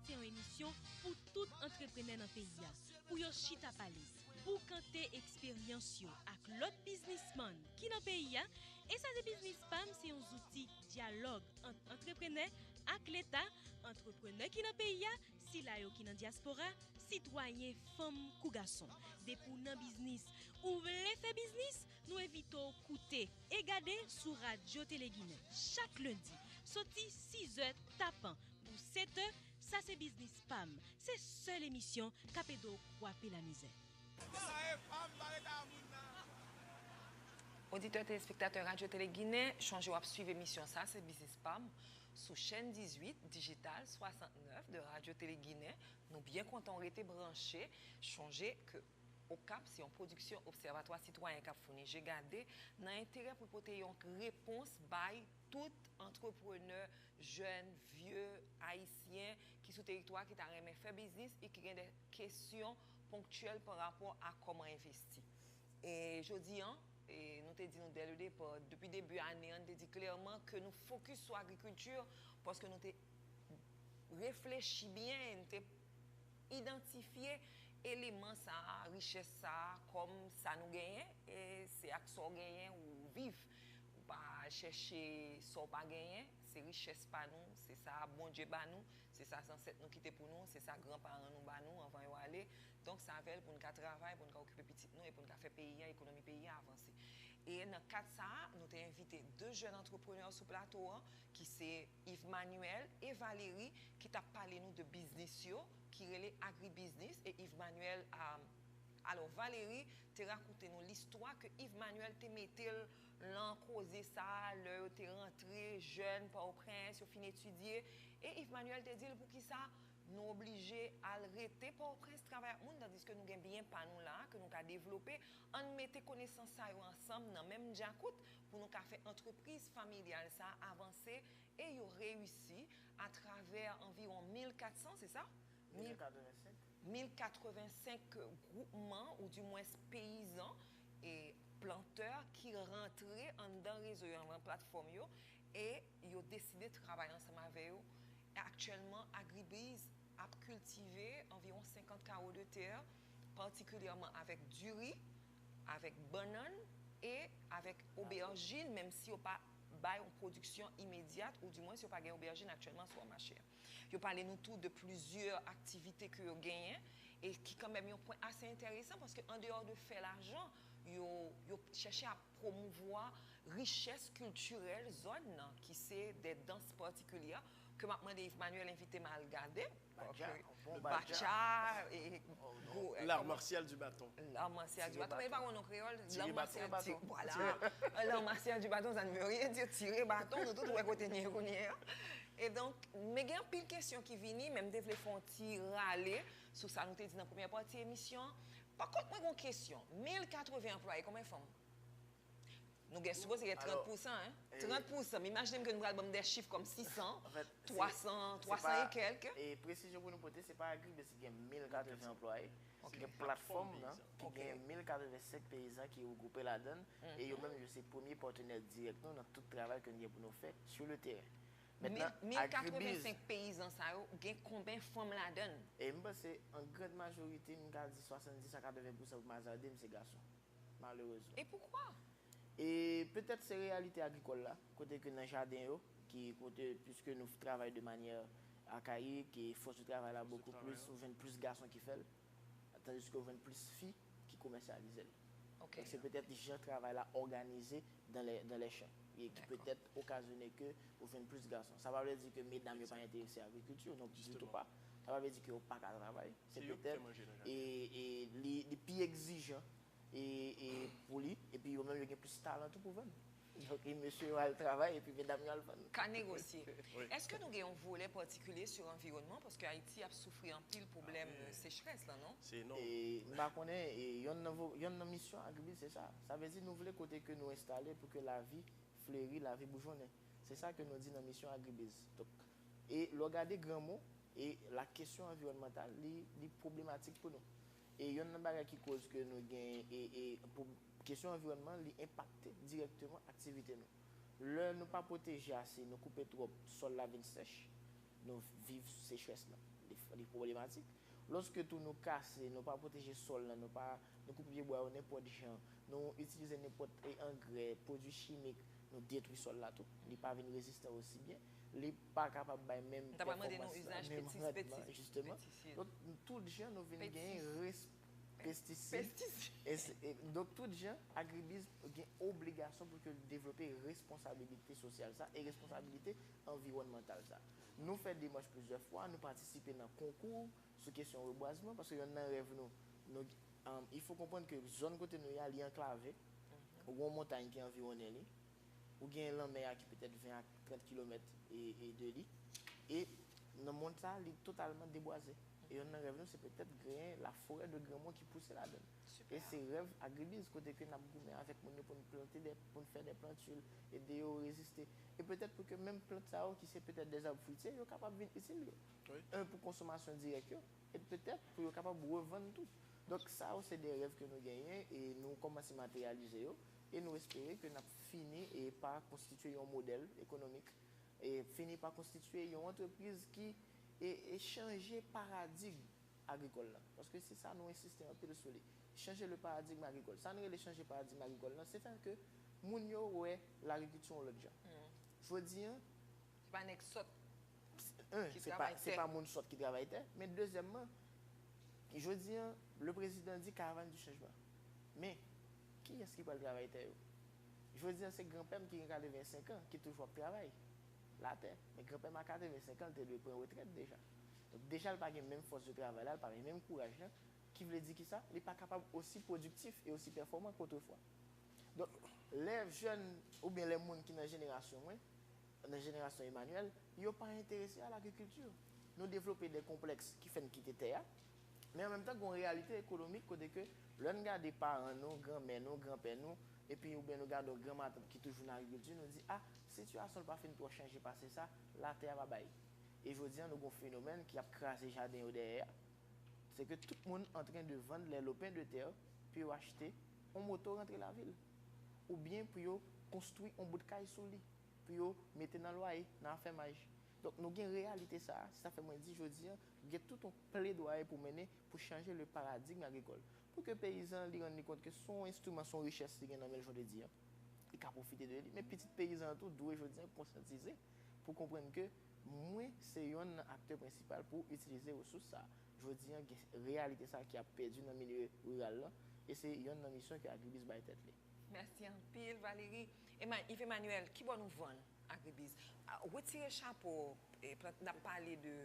Se yon emisyon pou tout antreprenè nan peyi a, pou yo chita pale, boukante eksperyans yo ak lòt biznismann ki nan peyi a. E Sa se biznis pa m se yon zouti dyalòg ant antreprenè ak Leta, antreprenè ki nan peyi a, sila yo ki nan dyaspora, sitwayen, fanm kou gason. Depi w nan biznis, ou vle fè biznis, nou envite w koute e gade sou Radyo Tele Ginen chak lendi, soti sizè tapan pou setè. Sa se biznis pa m, se sèl emisyon k ap ede w kwape lamizè. Sa e pa m, pa ret a moun nan. Oditè, telespektatè Radyo Tele Ginen, chonje w ap swiv emisyon sa, se Biznis pa m, sou chèn dizuit, dijital swasantnèf de Radyo Tele Ginen. Nou byen kontan w rete branche. Chonje ke Okap se yon pwodiksyon Obsèvatwa Sitwayen k ap founi je gade nan enterè pou pote yon repons bay tout antreprenè, jèn, vye, ayisyen ki sou teritwa ki ta renmen fè biznis e ki gen de kesyon ponktyèl pa rapò a kòman envesti. E jodi an, e nou te di nou dès le départ, depi debi ane an, nou te di klèman ke nou fokis sou agrikilti, paske nou te reflechi byen, nou te idantifye eleman sa a, richès sa a, kòm sa nou genyen, e se ak sa w genyen ou viv. Ou pa chèche sa w pa genyen, se richès pa nou, se sa Bondye ba nou, se sa zansèt nou kite pou nou, se sa granparan nou ba nou anvan yo ale. Donk, sa avè l pou n ka travay, pou n ka okipe pitit nou e pou n ka fè peyi a, ekonomi peyi a avanse. E nan kad sa a, nou te envite de jèn antreprenè sou plato an, ki se Yves Manuel e Valérie, ki t ap pale nou de biznis yo, ki rele agribiznis. E Yves Manuel, a, alò, Valérie te rakonte nou listwa ke Yves Manuel te mete l lan koze sa a, lè yo te rantre jèn Pòtoprens, yo fin etidye. E Yves Manuel te di l, poukisa nou oblije al rete Pòtoprens travay ak moun, tandiske nou gen byen pa nou la a, ke nou ka devlope? Ann mete konesans sa yo ansanm nan menm djakout pou nou ka fè antrepriz familyal sa a avanse. E yo reyisi atravè anviwon mil katsan, se sa? Mil, mil katrevensenk. Mil katrevensenk gwoupman, oudimwens peyizan e plantè ki rantre anndan rezo yo, anndan platfòm yo, e yo deside travay ansanm avè yo. Aktyèlman, Agribiz ap kiltive anviwon senkant kawo de tè, patikilyèman avèk diri, avèk bannann e avèk obèjin, menm si yo pa bay yon pwodiksyon imedyat, oudimwens yo pa gen obèjin aktyèlman sou mache a. Yo pale nou tou de plizyè aktivite ke yo genyen e ki kanmenm yon pwen ase enteresan, paske andeyò de fè lajan, yo, yo chèche ap pwomouvwa richès kiltirèl zòn nan, ki se de dans patikilyè ke m ap mande Yves Manuel envite m al gade. Batya, bon batya. Batya, e, gwo, e, l'art martial du bâton. L'art martial du bâton. Men li pa gen non kreyòl, l'art martial, voilà. L'art martial du bâton, ça ne veut rien dire, tire baton, nou tout wè kote n ye kounye a. E donk, men gen anpil kesyon ki vini, men m te vle fè yon ti rale sou sa nou te di nan premyè pati emisyon an. Pa kont, mwen gen yon kesyon. Mil katreven anplwaye, konbyen fanm? Nou gen sipoze gen trant pousan, hein? Trant pousan. M imajine m ke nou pral ban m de chif kòm sisan, twasan, twasan e kèk. E presizyon pou nou pote, se pa Agribiz ki gen mil katreven anplwaye. Gen platfòm nan ki gen mil katrevensenk peyizan ki regwoupe ladan l, e yo menm yo se premye patnè dirèk nou nan tout travay ke n gen pou nou fè sou le teren. Mentnan, mil katrevensenk peyizan sa yo, gen konbyen fanm ladan l? E m panse an grand majorite, m ka di swasanndis a katreven pousan pou m azade m, se gason. Malerezman. E poukwa? E petèt se reyalite agrikòl la, kote ke nan jaden yo, ki kote, piske nou travay de manyè akayik, e fòs de travay la bokou plis, ou jwenn plis gason ki fè l, tandiske ou jwenn plis fi ki komèsyalize l. Donk se petèt jan travay la òganize dans les, dans les champs, e ki petèt okazyone ke ou jwenn plis gason. Sa pa vle di ke medam yo pa enterese agrikilti, non, ditou pa. Sa pa vle di ke yo pa ka travay. Se petèt, e, e li, li pi egzijan e, e pou li, epi yo menm yo gen plis talan tou pou vann. Donk, e mesye yo al travay, epi medam yo al vann. Ka negosye. Èske nou gen yon volè patikilye sou anviwònman? Paske Ayiti ap soufri anpil pwoblèm sechrès la, non? E m pa konnen, e yonn nan vo-, yonn nan misyon Agribiz se sa. Sa vle di nou vle kote ke nou enstale pou ke lavi fleri, lavi boujonnen. Se sa ke nou di nan misyon Agribiz. Donk, e lè w gade gran mo, e la kesyon anviwònmantal, li, li pwoblematik pou nou. E yonn nan bagay ki koz ke nou gen, e, e pou kesyon anviwònman, li enpakte dirèkteman aktivite nou. Lè nou pa pwoteje ase, nou koupe twòp, sòl la vin sèch, nou viv sechrès la. Li, li pwoblematik. Lòske tou nou kase, nou pa pwoteje sòl la, nou pa, nou koupe pyebwa yo nenpòt jan, nou itilize nenpòt, e, angrè, pwodui chimik, nou detwi sòl la tou. Li pa vin rezistan osi byen. Li pa kapab bay menm pèfòmans la, menm randman, jisteman. Donk, tout jan nou vin gen res-, pestisid. Pestisid. E se, e, donk, tout jan, Agribiz gen obligasyon pou ke l devlope responsabilite sosyal sa e responsabilite anviwònmantal sa. Nou fè demach plizyè fwa, nou patisipe nan konkou sou kesyon rebwazman, paske yonn nan rèv nou, nou, um, il faut konprann ke zòn kote nou ye a, li anklave. Ou gen yon montay ki anviwonnen li. Ou gen lanmè a ki petèt ven a trant kilomèt e, e de li. E nan mond sa, li totalman debwaze. E youn nan rèv nou, se petèt gen laforè de Granmon ki pouse ladan l. E se rèv Agribiz kote ke n ap goumen avèk moun yo pou n plante de, pou n fè de plantil, ede yo reziste. E petèt pou ke menm plant sa yo, ki se petèt de zab fwitye, yo kapab vin itil yo. Un, pou konsomasyon dirèk yo, e petèt pou yo kapab revann tou. Donk, sa yo se de rèv ke nou genyen e nou kòmanse materyalize yo. E nou espere ke n ap fini e pa konstitye yon modèl ekonomik, e fini pa konstitye yon antrepriz ki e, e chanje paradigm agrikòl la. Paske se sa nou ensiste anpil sou li. Chanje le paradigme agricole. Sa nou rele chanje paradigme agrikòl la, se fè ke moun yo wè lagrikilti yon lòt jan. Jodi an, Se pa nèg sòt un, se pa, se pa moun sòt ki travay tè, men dezyèmman, jodi an, le prezidan di caravane du changement. Men, kiyès ki pral travay tè yo? Jodi an, se granpè m ki gen katrevensenk an, ki toujou ap travay latè. Men granpè m a katrevensenk an, li te dwe pran retrèt deja. Donk, deja, li pa gen menm fòs de travay la, li pa gen menm kouraj la, ki vle di ki sa? Li pa kapab osi pwodiktif e osi pèfòman ke otrefwa. Donk, lè jèn oubyen lè moun ki nan jenerasyon mwen, nan jenerasyon Emmanuel, yo pa enterese a lagrikilti. Nou devlope de konplèks ki fè n kite tè a, men an menm tan, gen yon reyalite ekonomik kote ke lè n gade paran nou, granmè nou, granpè nou, epi oubyen nou gade yon gran matant ki toujou nan agrikilti, nou di, a, sitiyasyon l pa fin twò chanje pase sa, latè a pa bay. E jodi an, nou gen yon fenomèn ki ap kraze jaden yo dèyè a. Se ke tout moun antren de vann lè lopen de tè pou yo achte yon moto rantre lavil, oubyen pou yo konstwi yon bout kay sou li, pou yo mete nan lwaye, nan afèmaj. Donk, nou gen reyalite sa a, se sa fè mwen di jodi an, gen tout yon pledwaye pou mennen pou chanje le paradigme agrikòl. Pou ke peyizan li rann li kont ke se yon enstriman, se yon richès li gen nan men l jodi an. Li ka pwofite de li. Men pitit peyizan an tou dwe jodi an konsyantize pou konprann ke mwen se yonn nan aktè prensipal pou itilize resous sa a. Jodi an, gen reyalite sa a ki ap pèdi nan milye riral lan, e se yonn nan misyon ke Agribiz bay tèt li. Mèsi anpil, Valéry. Eman, Yves Emmanuel, kibò nou vann Agribiz? A, retire chapo, e, plant, n ap pale de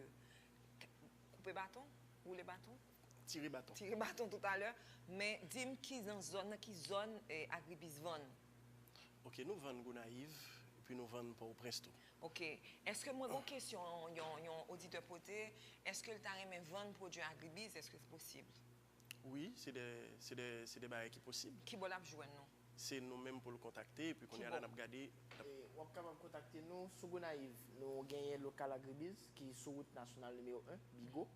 k-, koupe baton, woule baton? Tire baton. Tire baton toutalè, men di m ki nan zòn, nan ki zòn, e, Agribiz vann? Ok, nou vann Gonayiv, epi nou vann Pòtoprens tou. Ok. Èske mwen gen yon kesyon yon, yon oditè pote, èske l ta renmen vann pwodui Agribiz, èske se posib? Wi, se de, se de, se de bagay ki posib. Kibò l ap jwenn nou? Se nou menm pou l kontakte, epi kounye a la n ap gade. E, w ap kapab kontakte nou sou Gonayiv. Nou genyen lokal Agribiz ki sou wout nasyonal nimewo en, Bigo,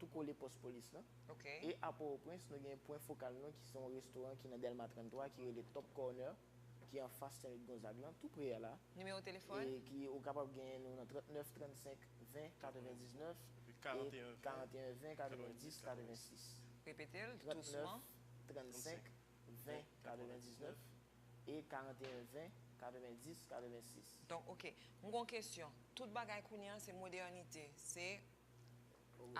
tou kole pòs polis lan. Ok. E a Pòtoprens, nou gen pwen fokal nou ki se yon restoran ki nan Dèlma tranntwa ki rele Top Corner, ki anfas Sen Lit Gonzag lan, tou pre a la. Nimewo telefòn? E ki ou kapab genyen nou nan trannèf trannsenk ven katrevendiznèf Epi karanteyen ven karanteyen ven katrevendis katrevensis. Repete l dousman. Trannèf trannsenk ven katrevendiznèf e karanteyen ven katrevendis katrevensis. Donk, ok. Mwen gen yon kesyon. Tout bagay kounye a se modènite. Se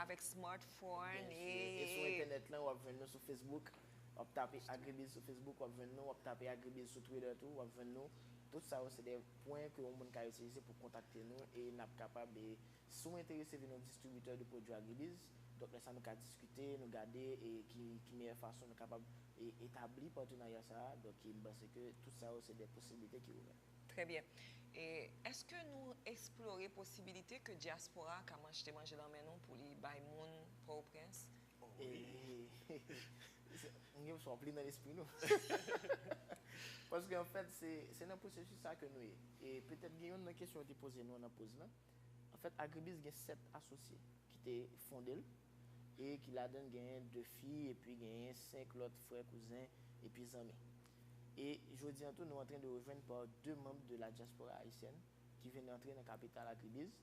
avèk smartphone Byen si. E sou entènèt lan, w ap jwenn nou sou Facebook. W ap tape Agribiz sou Facebook, w ap jwenn nou. W ap tape Agribiz sou Twitter tou, w ap jwenn nou. Tout sa yo se de pwen ke yon moun ka itilize pou kontakte nou e n ap kapab, e, si w enterese vin yon distribitè de pwodui Agribiz, donk lè sa nou ka diskite, nou gade, e, ki, ki meyè fason nou kapab, e, etabli patenarya sa a. Donk, e, m panse ke tout sa yo se de posiblite ki ouvè. Trè byen. E èske nou eksplore posibilite ke dyaspora a ka achte manje nan men nou pou li bay moun Pòtoprens? E, m gen sa w ap li nan lespri nou. Paske anfèt, se, se nan pwosesis sa ke nou ye. E petèt gen youn nan kesyon yo te poze nou nan poz lan. Anfèt, Agribiz gen sèt asosye ki te fonde l e ki ladan l genyen de fi epi genyen senk lòt frè, kouzen epi zanmi. E jodi an tou, nou antren de rejwenn pa de manm de la diaspora haïtienne ki vin antre nan kapital Agribiz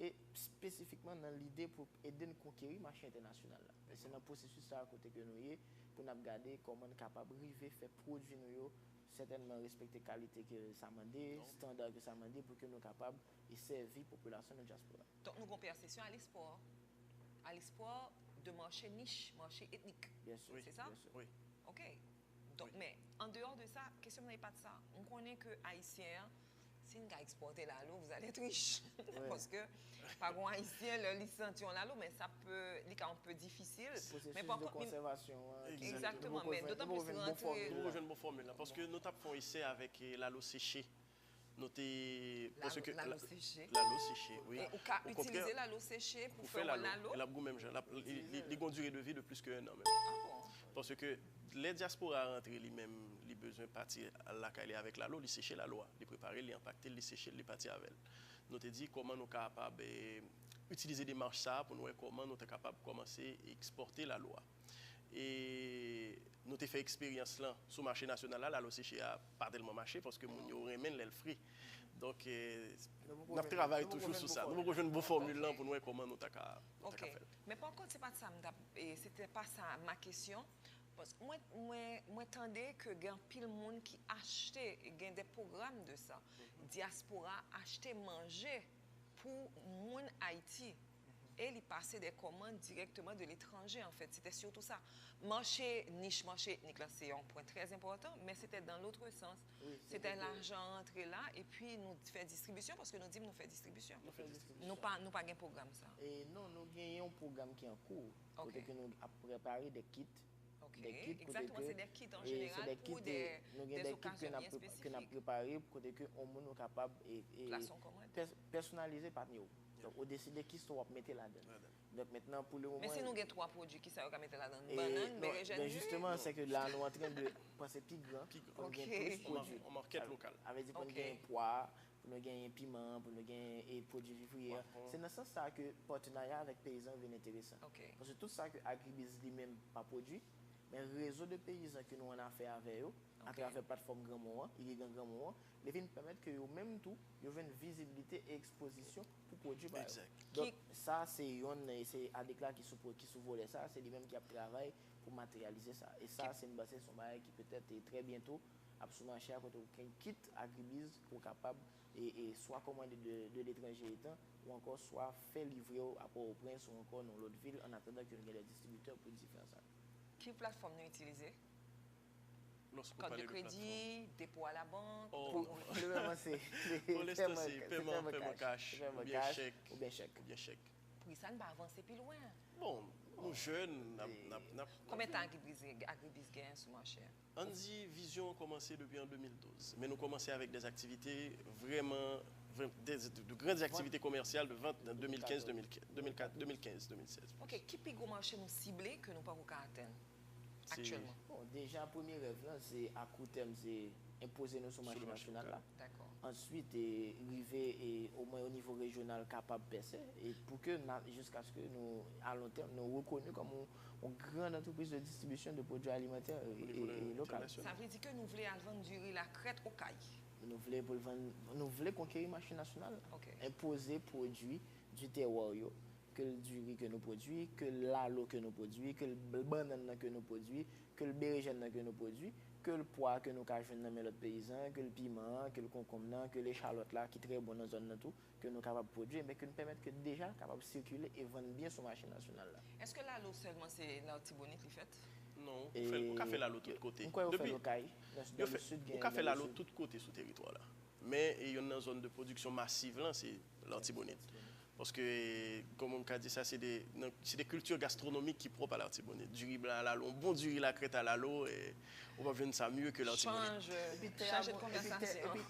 e espesifikman nan lide pou ede n konkeri mache entènasyonal la. E se nan pwosesis sa a kote ke nou ye pou n ap gade kòman n kapab rive fè pwodui nou yo sètènman respekte kalite ke sa mande, estanda ke sa mande pou ke nou kapab e sèvi popilasyon nan dyaspora. Donk nou gen yon pèsepsyon à l'espoir, à l'espoir de marché niche, marché ethnique. Byen si. C'est ça? Byen si. Wi. Ok. Donk, men, an deyò de sa, kesyon mwen pa t sa. M konnen ke Ayisyen an, si n ka ekspòte lalo, vous allez être riche. Paske Pa gen Ayisyen, lè li santi yon lalo, men sa pe, li ka yon pe difisil. Men pa kont, li, egzakteman, men dotan plis li rantre. Nou jwenn bon fòmil la, paske nou t ap fè yon esè avèk, eh, lalo seche. Nou te, paske lalo seche. Lalo seche, wi. E ou ka itilize lalo seche pou fè yon lalo? L ap gou menm jan. L ap, li, li, li gon dire de vi de plis ke en an menm. Paske lè dyaspora a rantre li menm, li bezwen pati lakay li avèk lalo, li seche lalo a. Li prepare l, li anpakte l, li seche l, li pati avè l. Nou te di kòman nou kapab, eh, itilize demach sa a pou nou wè kòman nou ta kapab kòmanse ekspòte lalo a. E nou te fè eksperyans lan sou mache nasyonal la, lalo seche a pa tèlman mache paske moun yo renmen l lè l fre. Donk, eh, n ap travay toujou sou sa. Nou poko jwenn bon fòmil lan pou nou wè kòman nou ta ka, nou ta ka fè l. Men pa kont, se pa sa m t ap, eh, se te pa sa ma kesyon. Paske mwen, mwen, mwen tande ke gen anpil moun ki achte, gen de pwogram de sa. Dyaspora achte manje pou moun Ayiti. E li pase de kòmand dirèkteman de letranje, an fèt. Se te sitou sa. Mache, nich mache etnik la, se yon pwen trè enpòtan, men se te dans l'autre sens. Se te lajan antre la, epi nou fè distribisyon, paske nou di m nou fè distribisyon. Nou pa, nou pa gen pwogram sa. E non, nou gen yon pwogram ki an kou, kote ke nou ap prepare de kit. Ok, egzakteman, se de kit an jeneral pou de, de okazyon byen espesifik. Nou gen de kit ke n ap prepare, kote ke yon moun ou kapab, e, e, pèsonalize pa nou. Donk, ou deside kisa w ap mete ladan l. Donk, mentnan, pou le moman. Men si nou gen twa pwodui, kisa yo ka mete ladan l? Bannann, berejèn, diri? Ben, jisteman, se ke la, nou antren de panse pi gran, pou nou gen plis pwodui. Sa vle di pou nou gen pwa, pou nou genyen piman, pou nou genyen, e, pwodui vivriye. Se nan sans sa ke patenarya avèk peyizan vin enteresan. Paske tout sa ke Agribis li menm pa pwodui, men rezo de peyizan ke nou annafè avè yo, atravè platfòm Granmon an, Irigan Granmon an, li vin pèmèt ke yo menm tou, yo jwenn vizibilite e ekspozisyon pou pwodui pa yo. Donk, sa se yonn, e se ADEC la ki sou, ki sou volè sa, se li menm ki ap travay pou materyalize sa. E sa, se, m panse, se yon bagay ki petèt, e, trè byento, ap sou mache a, kote ou gen kit Agribis ke w kapab, e, e, swa kòmande de, de letranje etan, ou ankò swa fè livre w a Pòtoprens ou ankò nan lòt vil, an atandan ke nou gen de distribitè pou diferan sa. Ki platfòm nou itilize? Kat de kredi, depo a labank, pou lè moman se, se pèman, se pèman kach, pèman kach, oubyen chèk. Pri sa n pa avanse pi lwen. Bon, nou jèn, n ap, n ap, n ap. Konbyen tan Agribis, Agribis genyen sou mache a? Ann di, vizyon an kòmanse depi an de mil douz, men nou kòmanse avèk de aktivite vrèman, vrè-, de, de, de grandes activités commerciales de vente en de mil kenz, de mil kenz, de mil kenz, de mil sèz. Ok, ki pi gwo mache nou sible ke nou pako ka atenn aktyèlman? Bon, deja, premye rèv lan, se a kou tèm, se enpoze nou sou mache nasyonal la. Answit, e, rive, e, omwen o nivo rejyonal kapab pèse, e pou ke, jiskaske nou, a lon tèm, nou rekoni kòm yon, yon gran antrepriz de distribisyon de pwodui alimantè, e, e, e lokal. Sa vle di ke nou vle al vann diri Lakrèt Okay. Nou vle pou l vann, nou vle konkeri mache nasyonal la. Enpoze pwodui di tèwa yo, ke l diri ke nou pwodui, ke l lalo ke nou pwodui, ke l bannann nan ke nou pwodui, ke l berejèn nan ke nou pwodui, ke l pwa ke nou ka jwenn nan men lòt peyizan, ke l piman an, ke l konkonm nan, ke l echalòt la, ki trè bon nan zòn nan tou, ke nou kapab pwodui, men ke n pèmèt ke deja kapab sikile e vann byen sou mache nasyonal la. Èske lalo sèlman se Latibonit li fèt? Non, ou fè, ou ka fè lalo tout kote. M kwè yo fè l Okay, nan, nan Lisid gen, ou ka fè lalo tout kote sou teritwa la. Men, e, yonn nan zòn de pwodiksyon masiv lan, se Latibonit. Paske, kòman m ka di sa, se de, nan, se de kilti gastwonomik ki pwòp a Latibonit. Diri blan a lalo, yon bon diri Lakrèt a lalo, e, ou p ap jwenn sa mye ke Latibonit. Chanje, chanje de konvèsasyon.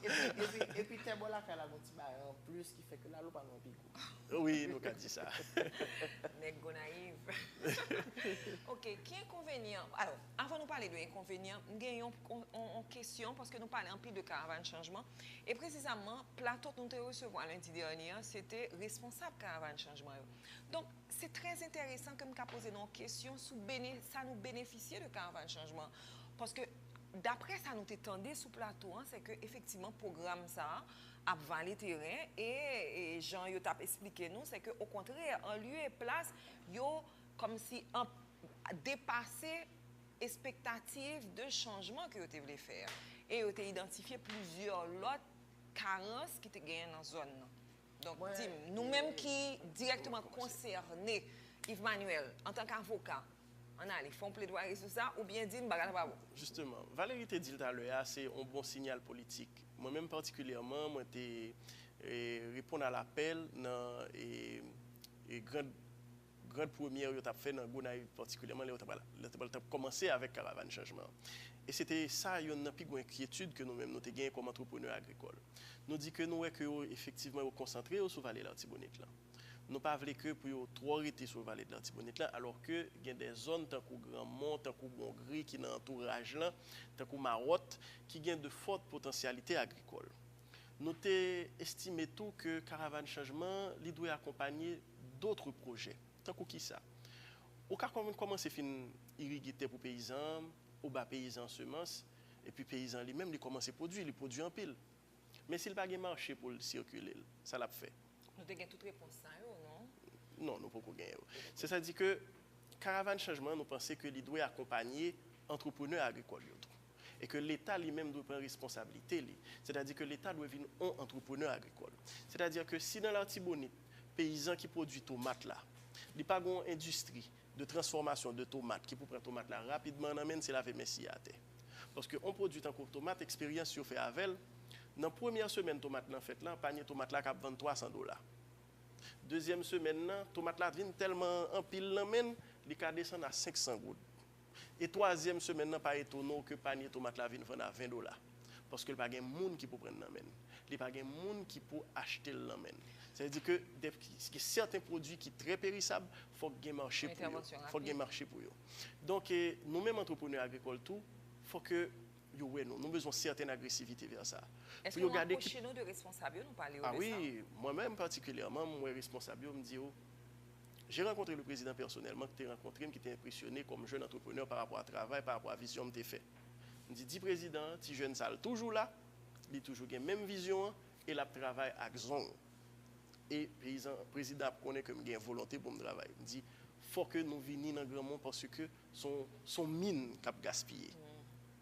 Epi tè bò lakay la gon ti bagay anplis ki fè ke lalo pa nou anpil. Wi, nou ka di sa. Nèg Gonayiv. Ok, ki enkonvenyan? Alò, avan nou pale de enkonvenyan, m gen yon, yon, yon kesyon, paske nou pale anpil de Karavàn Chanjman. E presizeman, plato nou te resevwa lendi dènye an, se te responsab Karavàn Chanjman yo. Donk, se trè enteresan ke m ka poze nou yon kesyon sou bene-, sa nou benefisye de Karavàn Chanjman. Paske, daprè sa nou te tande sou plato an, se ke efektivman pwogram sa a ap vale teren e, e jan yo t ap esplike nou, se ke okontrè, an lye e plas, yo kòmsi an, depase espektativ de chanjman ke yo te vle fè a. E yo te idantifye plizyè lòt karans ki te genyen nan zòn nan. Donk, di m, nou menm ki dirèkteman konsène, Yves Manuel, antanke avoka, ann ale, fè yon pledwari sou sa, oubyen di m bagay la pa bon? Jisteman, Valery te di l talè a, se yon bon siyal politik. Mwen menm patikilyèman, mwen te, e, reponn a lapèl nan e, e, grand, grand première yo t ap fè nan Gonayiv patikilyèman, lè yo t ap, lè yo t ap kòmanse avèk Karavàn Chanjman an. E se te sa youn nan pi gwo enkyetid ke nou menm nou te genyen kòm antreprenè agrikòl. Nou di ke nou wè ke yo efektivman yo konsantre yo sou vale Latibonit lan. Nou pa vle ke pou yo twò rete sou vale Latibonit lan, alò ke gen de zòn tankou Granmon, tankou Bongri ki nan antouraj lan, tankou Mawòt, ki gen de fòt potansyalite agrikòl. Nou te estime tou ke Karavàn Chanjman li dwe akonpanye dòt pwojè. Tankou kisa? Ou ka kòm-, kòmanse fin irige tè pou peyizan an, ou ba peyizan an semans, epi peyizan li menm li kòmanse pwodui, li pwodui anpil. Men si l pa gen mache pou l sikile l, sa l ap fè? Nou te gen tout repons sa yo, non? Non, nou poko gen yo. Sètadi ke Karavàn Chanjman, nou panse ke li dwe akonpanye antreprenè agrikòl yo tou. E ke Leta li menm dwe pran responsablite li. Sètadi ke Leta dwe vin on antreprenè agrikòl. Sètadi ke si nan Latibonit, peyizan ki pwodui tomat la, li pa gen yon endistri de transfòmasyon de tomat ki pou pran tomat la rapidman nan men l, se lave men siy atè. Paske on pwodui tankou tomat, eksperyans yo fè avè l, nan premyè semèn tomat lan fèt lan, panye tomat la kab vann twa san dola. Dezyèm semèn nan, tomat la vin tèlman anpil nan men l, li ka desann a senk san goud. E twazyèm semèn nan, pa etone w ke panye tomat la vin vann a ven dola. Paske l pa gen moun ki pou pran l nan men l. Li pa gen moun ki pou achte l nan men l. Sa vle di ke de, gen sèten pwodui ki trè perisab, fòk gen mache pou yo. Fòk gen mache pou yo. Donk, e, nou menm antreprenè agrikòl tou, fòk ke yo wè nou. Nou bezwen sèten agresivite vè sa. Èske nou apwoche nou de responsab yo, nou pale yo de sa? A wi, mwen menm patikilyèman, m wè responsab yo, m di yo, j'ai rencontré le président personnellement, ki te rankontre m, ki te enpresyone kòm jèn antreprenè pa rapò a travay, pa rapò a vizyon m te fè. M di, di prezidan an, ti jèn sa l toujou la, li toujou gen menm vizyon an, e l ap travay ak zong. E peyizan, prezidan ap konnen ke m gen volonte pou m travay. M di, fò ke nou vini nan Granmon paske se yon, se yon min k ap gaspiye.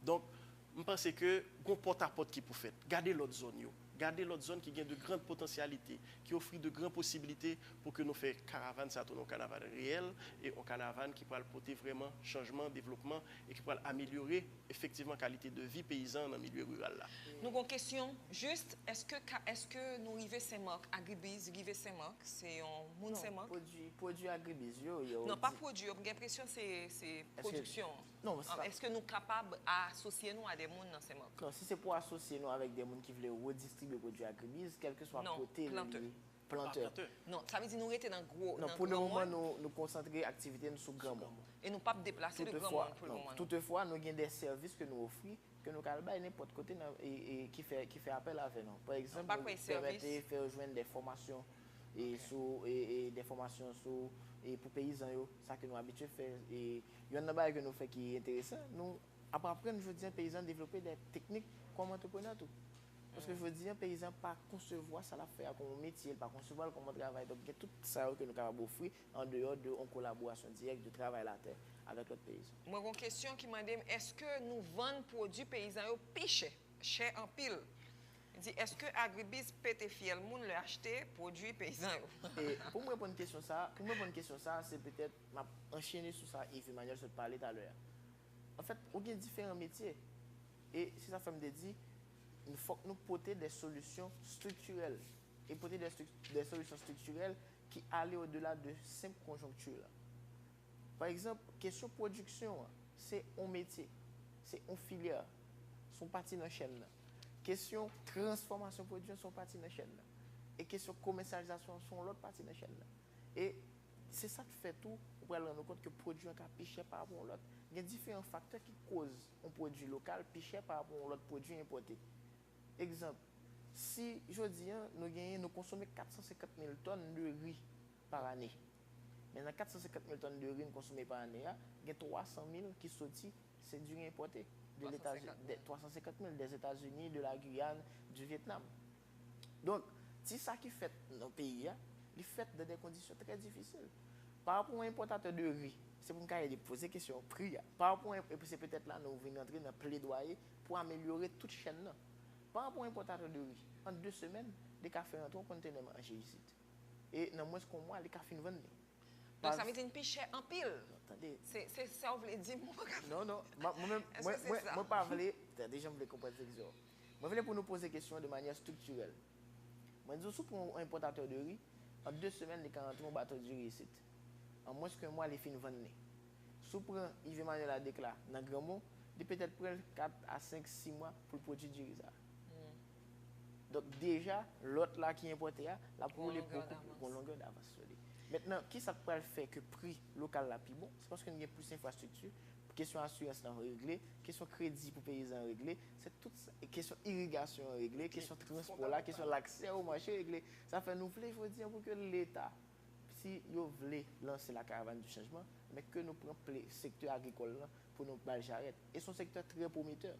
Donk, m panse ke gon pòtapòt ki pou fèt. Gade lòt zòn yo. Gade lòt zòn ki gen de gran potansyalite, ki ofri de gran posibilite pou ke nou fè karavàn sa tounen yon kanaval reyèl e yon kanaval ki pral pote vrèman chanjman, devlopman e ki pral amelyore efektivman kalite de vi peyizan nan milye riral la. Nou gon kesyon, jis, èske ka, èske nou rive Senmak, Agribiz rive Senmak, se yon moun Senmak? Non, pwodui, pwodui Agribiz yo, yo. Non, pa pwodui yo, m gen enpresyon se, se pwodiksyon. Non, se pa. Èske nou kapab asosye nou a de moun nan Senmak? Non, si se pou asosye nou avèk de moun ki vle redistribye pwodui Agribiz, kèlkeswa kote li ye. Plantè. Non, sa vle di nou rete nan gwo, nan grann mòn. Non, pou lemoman, nou, nou konsantre aktivite nou sou grann mòn. E nou p ap deplase de grann mòn pou lemoman, non. Toutefwa, nou gen de sèvis ke nou ofri, ke nou ka al bay nenpòt kote nan, e, e, ki fè, ki fè apèl avè nou. Pa egzanp, nou pèmèt e fè yo jwenn de fòmasyon e sou, e, e de fòmasyon sou, e pou peyizan yo, sa ke nou abitye fè. E yonn nan bagay ke nou fè ki enteresan, nou ap aprann jodi a peyizan devlope de teknik kòm antreprenè tou. Paske jodi a, peyizan pa konsevwa sa l ap fè a kòm yon metye, li pa konsevwa l kòm yon travay. Donk, gen tout sa yo ke nou kapab ofri andeyò de yon kolaborasyon dirèk, de travay latè avèk lòt peyizan. Mwen gen yon kesyon ki mande m, èske nou vann pwodui peyizan yo pi chè, chè anpil? Li di, èske Agribiz pete fyèl moun lè achte pwodui peyizan yo? E pou m reponn kesyon sa a, pou m reponn kesyon sa a, se petèt m ap anchene sou sa Yves Emmanuel sot pale talè a. Anfèt, ou gen diferan metye. E se sa k fè m te di, fòk nou pote de solisyon striktirèl. E pote de strik-, de solisyon striktirèl ki ale odela de senp konjonkti la. Pa egzanp, kesyon pwodiksyon an, se yon metye, se yon filyè, se yon pati nan chèn nan. Kesyon transfòmasyon pwodui an, se yon pati nan chèn nan. E kesyon komèsyalizasyon an, se yon lòt pati nan chèn nan. E se sa k fè tou, ou pral rann ou kont ke pwodui an ka pi chè pa rapò yon lòt. Gen diferan faktè ki koz yon pwodui lokal pi chè pa rapò yon lòt pwodui enpòte. Egzanp, si jodi a, nou genyen, nou konsome kat san senkant mil tòn de ri pa ane. Men nan kat san senkant mil tòn de ri n konsome pa ane a, gen twa san mil ki soti, se diri enpòte de Leta, twa san senkant mil, des États-Unis, de la Guyane, du Vietnam. Donk, ti sa ki fèt nan peyi a, li fèt dan de kondisyon trè difisil. Pa rapò a yon enpòtatè de ri, se pou m ka ede poze kesyon pri a. Pa rapò a, epi se petèt la nou vin rantre nan pledwaye pou amelyore tout chèn nan. Pa rapò a yon enpòtatè de ri, an de semèn, li ka fè rantre yon kontenè manje isit. E nan mwens ke yon mwa, li ka fin vann li. Donk, sa vle di n pi chè anpil. Non, tande. Se, se sa w vle di m, ou pa ka. Non, non. Mwen, mwen menm, mwen, mwen, mwen pa vle. Tande jan m vle konprann se ki sa. Mwen vle pou nou poze kesyon an de manyè striktirèl. Mwen di w, si w pran yon enpòtatè de ri, an de semèn, li ka rantre yon bato diri isit. An mwens ke yon mwa, li fin vann li. Si w pran Yves Emmanuel Adéclat nan Granmon, li petèt pran l kat a senk, sis mwa pou l pwodui diri sa a. Donk, deja, lòt la ki enpòte a, l ap woule pou gon longè davans sou li. Mentnan, kisa k pral fè ke pri lokal la pi bon? Se paske nou gen plis enfrastrikti, kesyon asirans lan regle, kesyon kredi pou peyizan an regle, se tout sa, kesyon irigasyon an regle, kesyon transpò la, kesyon laksè o mache regle. Sa fè nou vle jodi a pou ke Leta, si yo vle lanse la caravane du changement, men ke nou pran ple, sektè agrikòl lan pou nou ba l jarèt. E se yon sektè trè pwometè.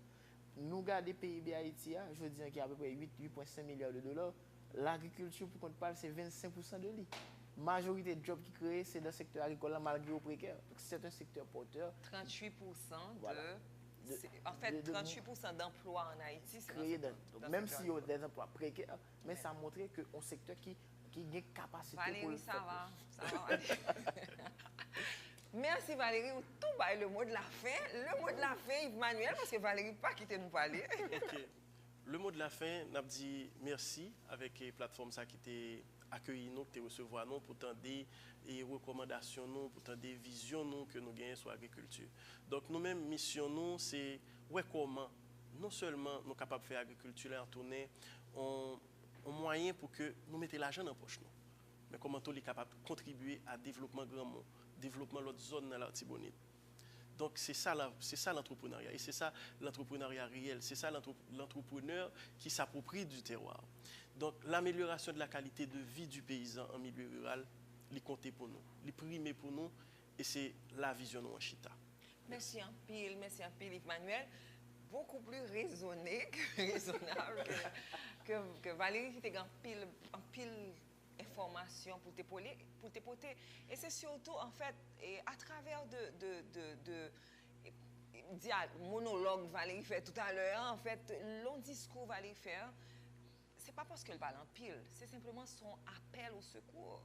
Nou gade P I B Ayiti a, jodi an ki apeprè uit, uit pwen senk milya de dola, lagrikilti pou kont pa l se vennsenk pousan de li. Majorite djòb ki kreye se nan sektè agrikòl la, malgre yo prekè. Donk, se yon sektè pòtè. Tranntuit pousan de, se- en fait, tranntuit pousan d'emploi en Haïti, se nan sektè agrikòl. Menm si yo des emplois précaires, men sa montre ke yon sektè ki, ki gen kapasite pou l fè plis. Valérie, ça va, ça va. Merci Valérie, ou tou bay le mot de la fin. Le mot de la fin, Yves Manuel, paske Valérie pa kite nou pale. Ok. Le mot de la fin, n ap di mèsi avèk eh, platfòm sa ki te akeyi nou, ki te resevwa nou pou tande eh, rekòmandasyon nou, pou tande vizyon nou ke nou genyen sou agrikilti. Donk nou menm, misyon nou, se wè kòman non sèlman nou kapab fè agrikilti la tounen yon, yon mwayen pou ke nou mete lajan nan pòch nou, men kòman tou li kapab kontribye a devlopman Granmon, devlopman lòt zòn nan Latibonit. Donk, se sa, se sa lantreprenarya. E se sa lantreprenarya reyèl. Se sa lantreprenè ki s'approprie du terroir. Donk, l'amélioration de la qualité de vie du paysan en milieu rural, li konte pou nou. Li prime pou nou e se la vizyon nou an chita. Mèsi anpil, mèsi anpil Yves Manuel. Beaucoup plus raisonné que raisonnable que, que, que Valérie ki te gen anpil, anpil enfòmasyon pou te pole, pou te pote. E se sitou, anfèt, atravè de, de, de, de, de monolog Valérie fè toutalè a, anfèt, lon diskou Valérie fè a, se pa paske l pale anpil, se senpleman se yon apèl o sekou.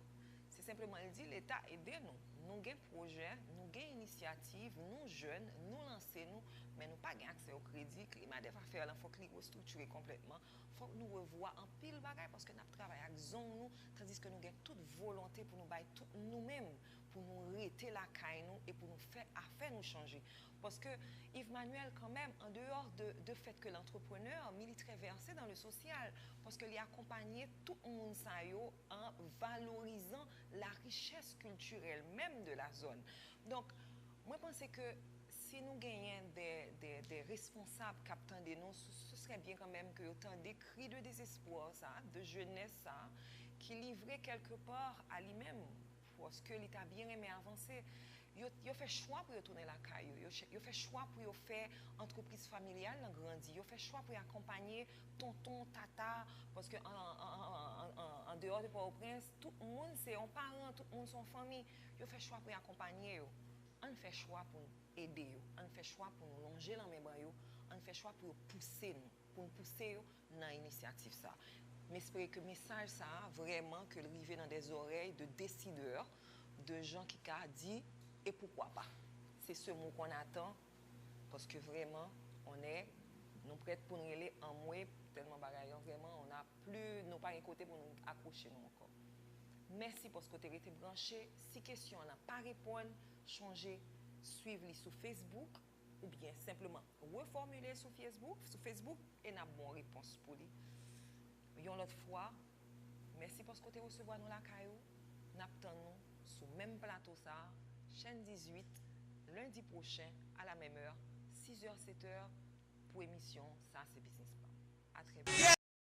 Se senpleman l di Leta ede nou. Nou gen pwojè, nou gen inisyativ, nou jèn, nou lanse nou, men nou pa gen aksè o kredi. Klima dèzafè lan fòk li restriktire konplètman. Fòk nou revwa anpil bagay paske n ap travay ak zong nou, tandiske nou gen tout volonte pou nou bay tout nou menm, pou nou rete lakay nou e pou nou fè afè nou chanje. Paske Yves Manuel, kanmenm, an deyò de, de fèt ke l antreprenè, mi li trè vèse dan le sosyal, paske li akonpanye tout moun sa yo an valorizan la richès kiltirèl menm de la zòn. Donk, mwen panse ke si nou genyen de, de, de responsab k ap tande nou, ce serait bien quand même que yo tande cri de désespoir sa, de jeunesse sa, ki livre quelque part à li menm, paske li ta byen renmen avanse. Yo, yo fè chwa pou yo tounen lakay yo, yo, yo fè chwa pou yo fè antrepriz familyal lan grandi, yo fè chwa pou yo akonpanye tonton, tata, paske an, an, an, an, an, an deyò de Pòtoprens, tout moun se yon paran, tout moun se yon fanmi. Yo fè chwa pou yo akonpanye yo. Ann fè chwa pou nou ede yo. Ann fè chwa pou nou lonje lanmen ban yo. Ann fè chwa pou yo pouse nou, pou n pouse yo nan inisyativ sa. M espere ke mesaj sa a, vrèman, ke l rive nan dè zòrèy de décideurs, de jan ki ka di, et pourquoi pas. C'est ce mot qu'on attend, paske vrèman, on est, nou prèt pou n rele anmwe, tèlman bagay lan vrèman, on a pli, nou pa gen kote pou nou akwoche nou ankò. Mèsi paske w te rete branche. Si kesyon an pa reponn, chonje swiv li sou Facebook oubyen senpleman refòmile l sou Facebook, sou Facebook e n ap ba w repons pou li. Yon lòt fwa, mèsi paske w te resevwa nou lakay ou. N ap tann nou sou menm plato sa a, chèn dizuit, lendi pwochen, à la même heure, six heures, sept heures, pou emisyon Sa se Biznis pa m. À très bientôt.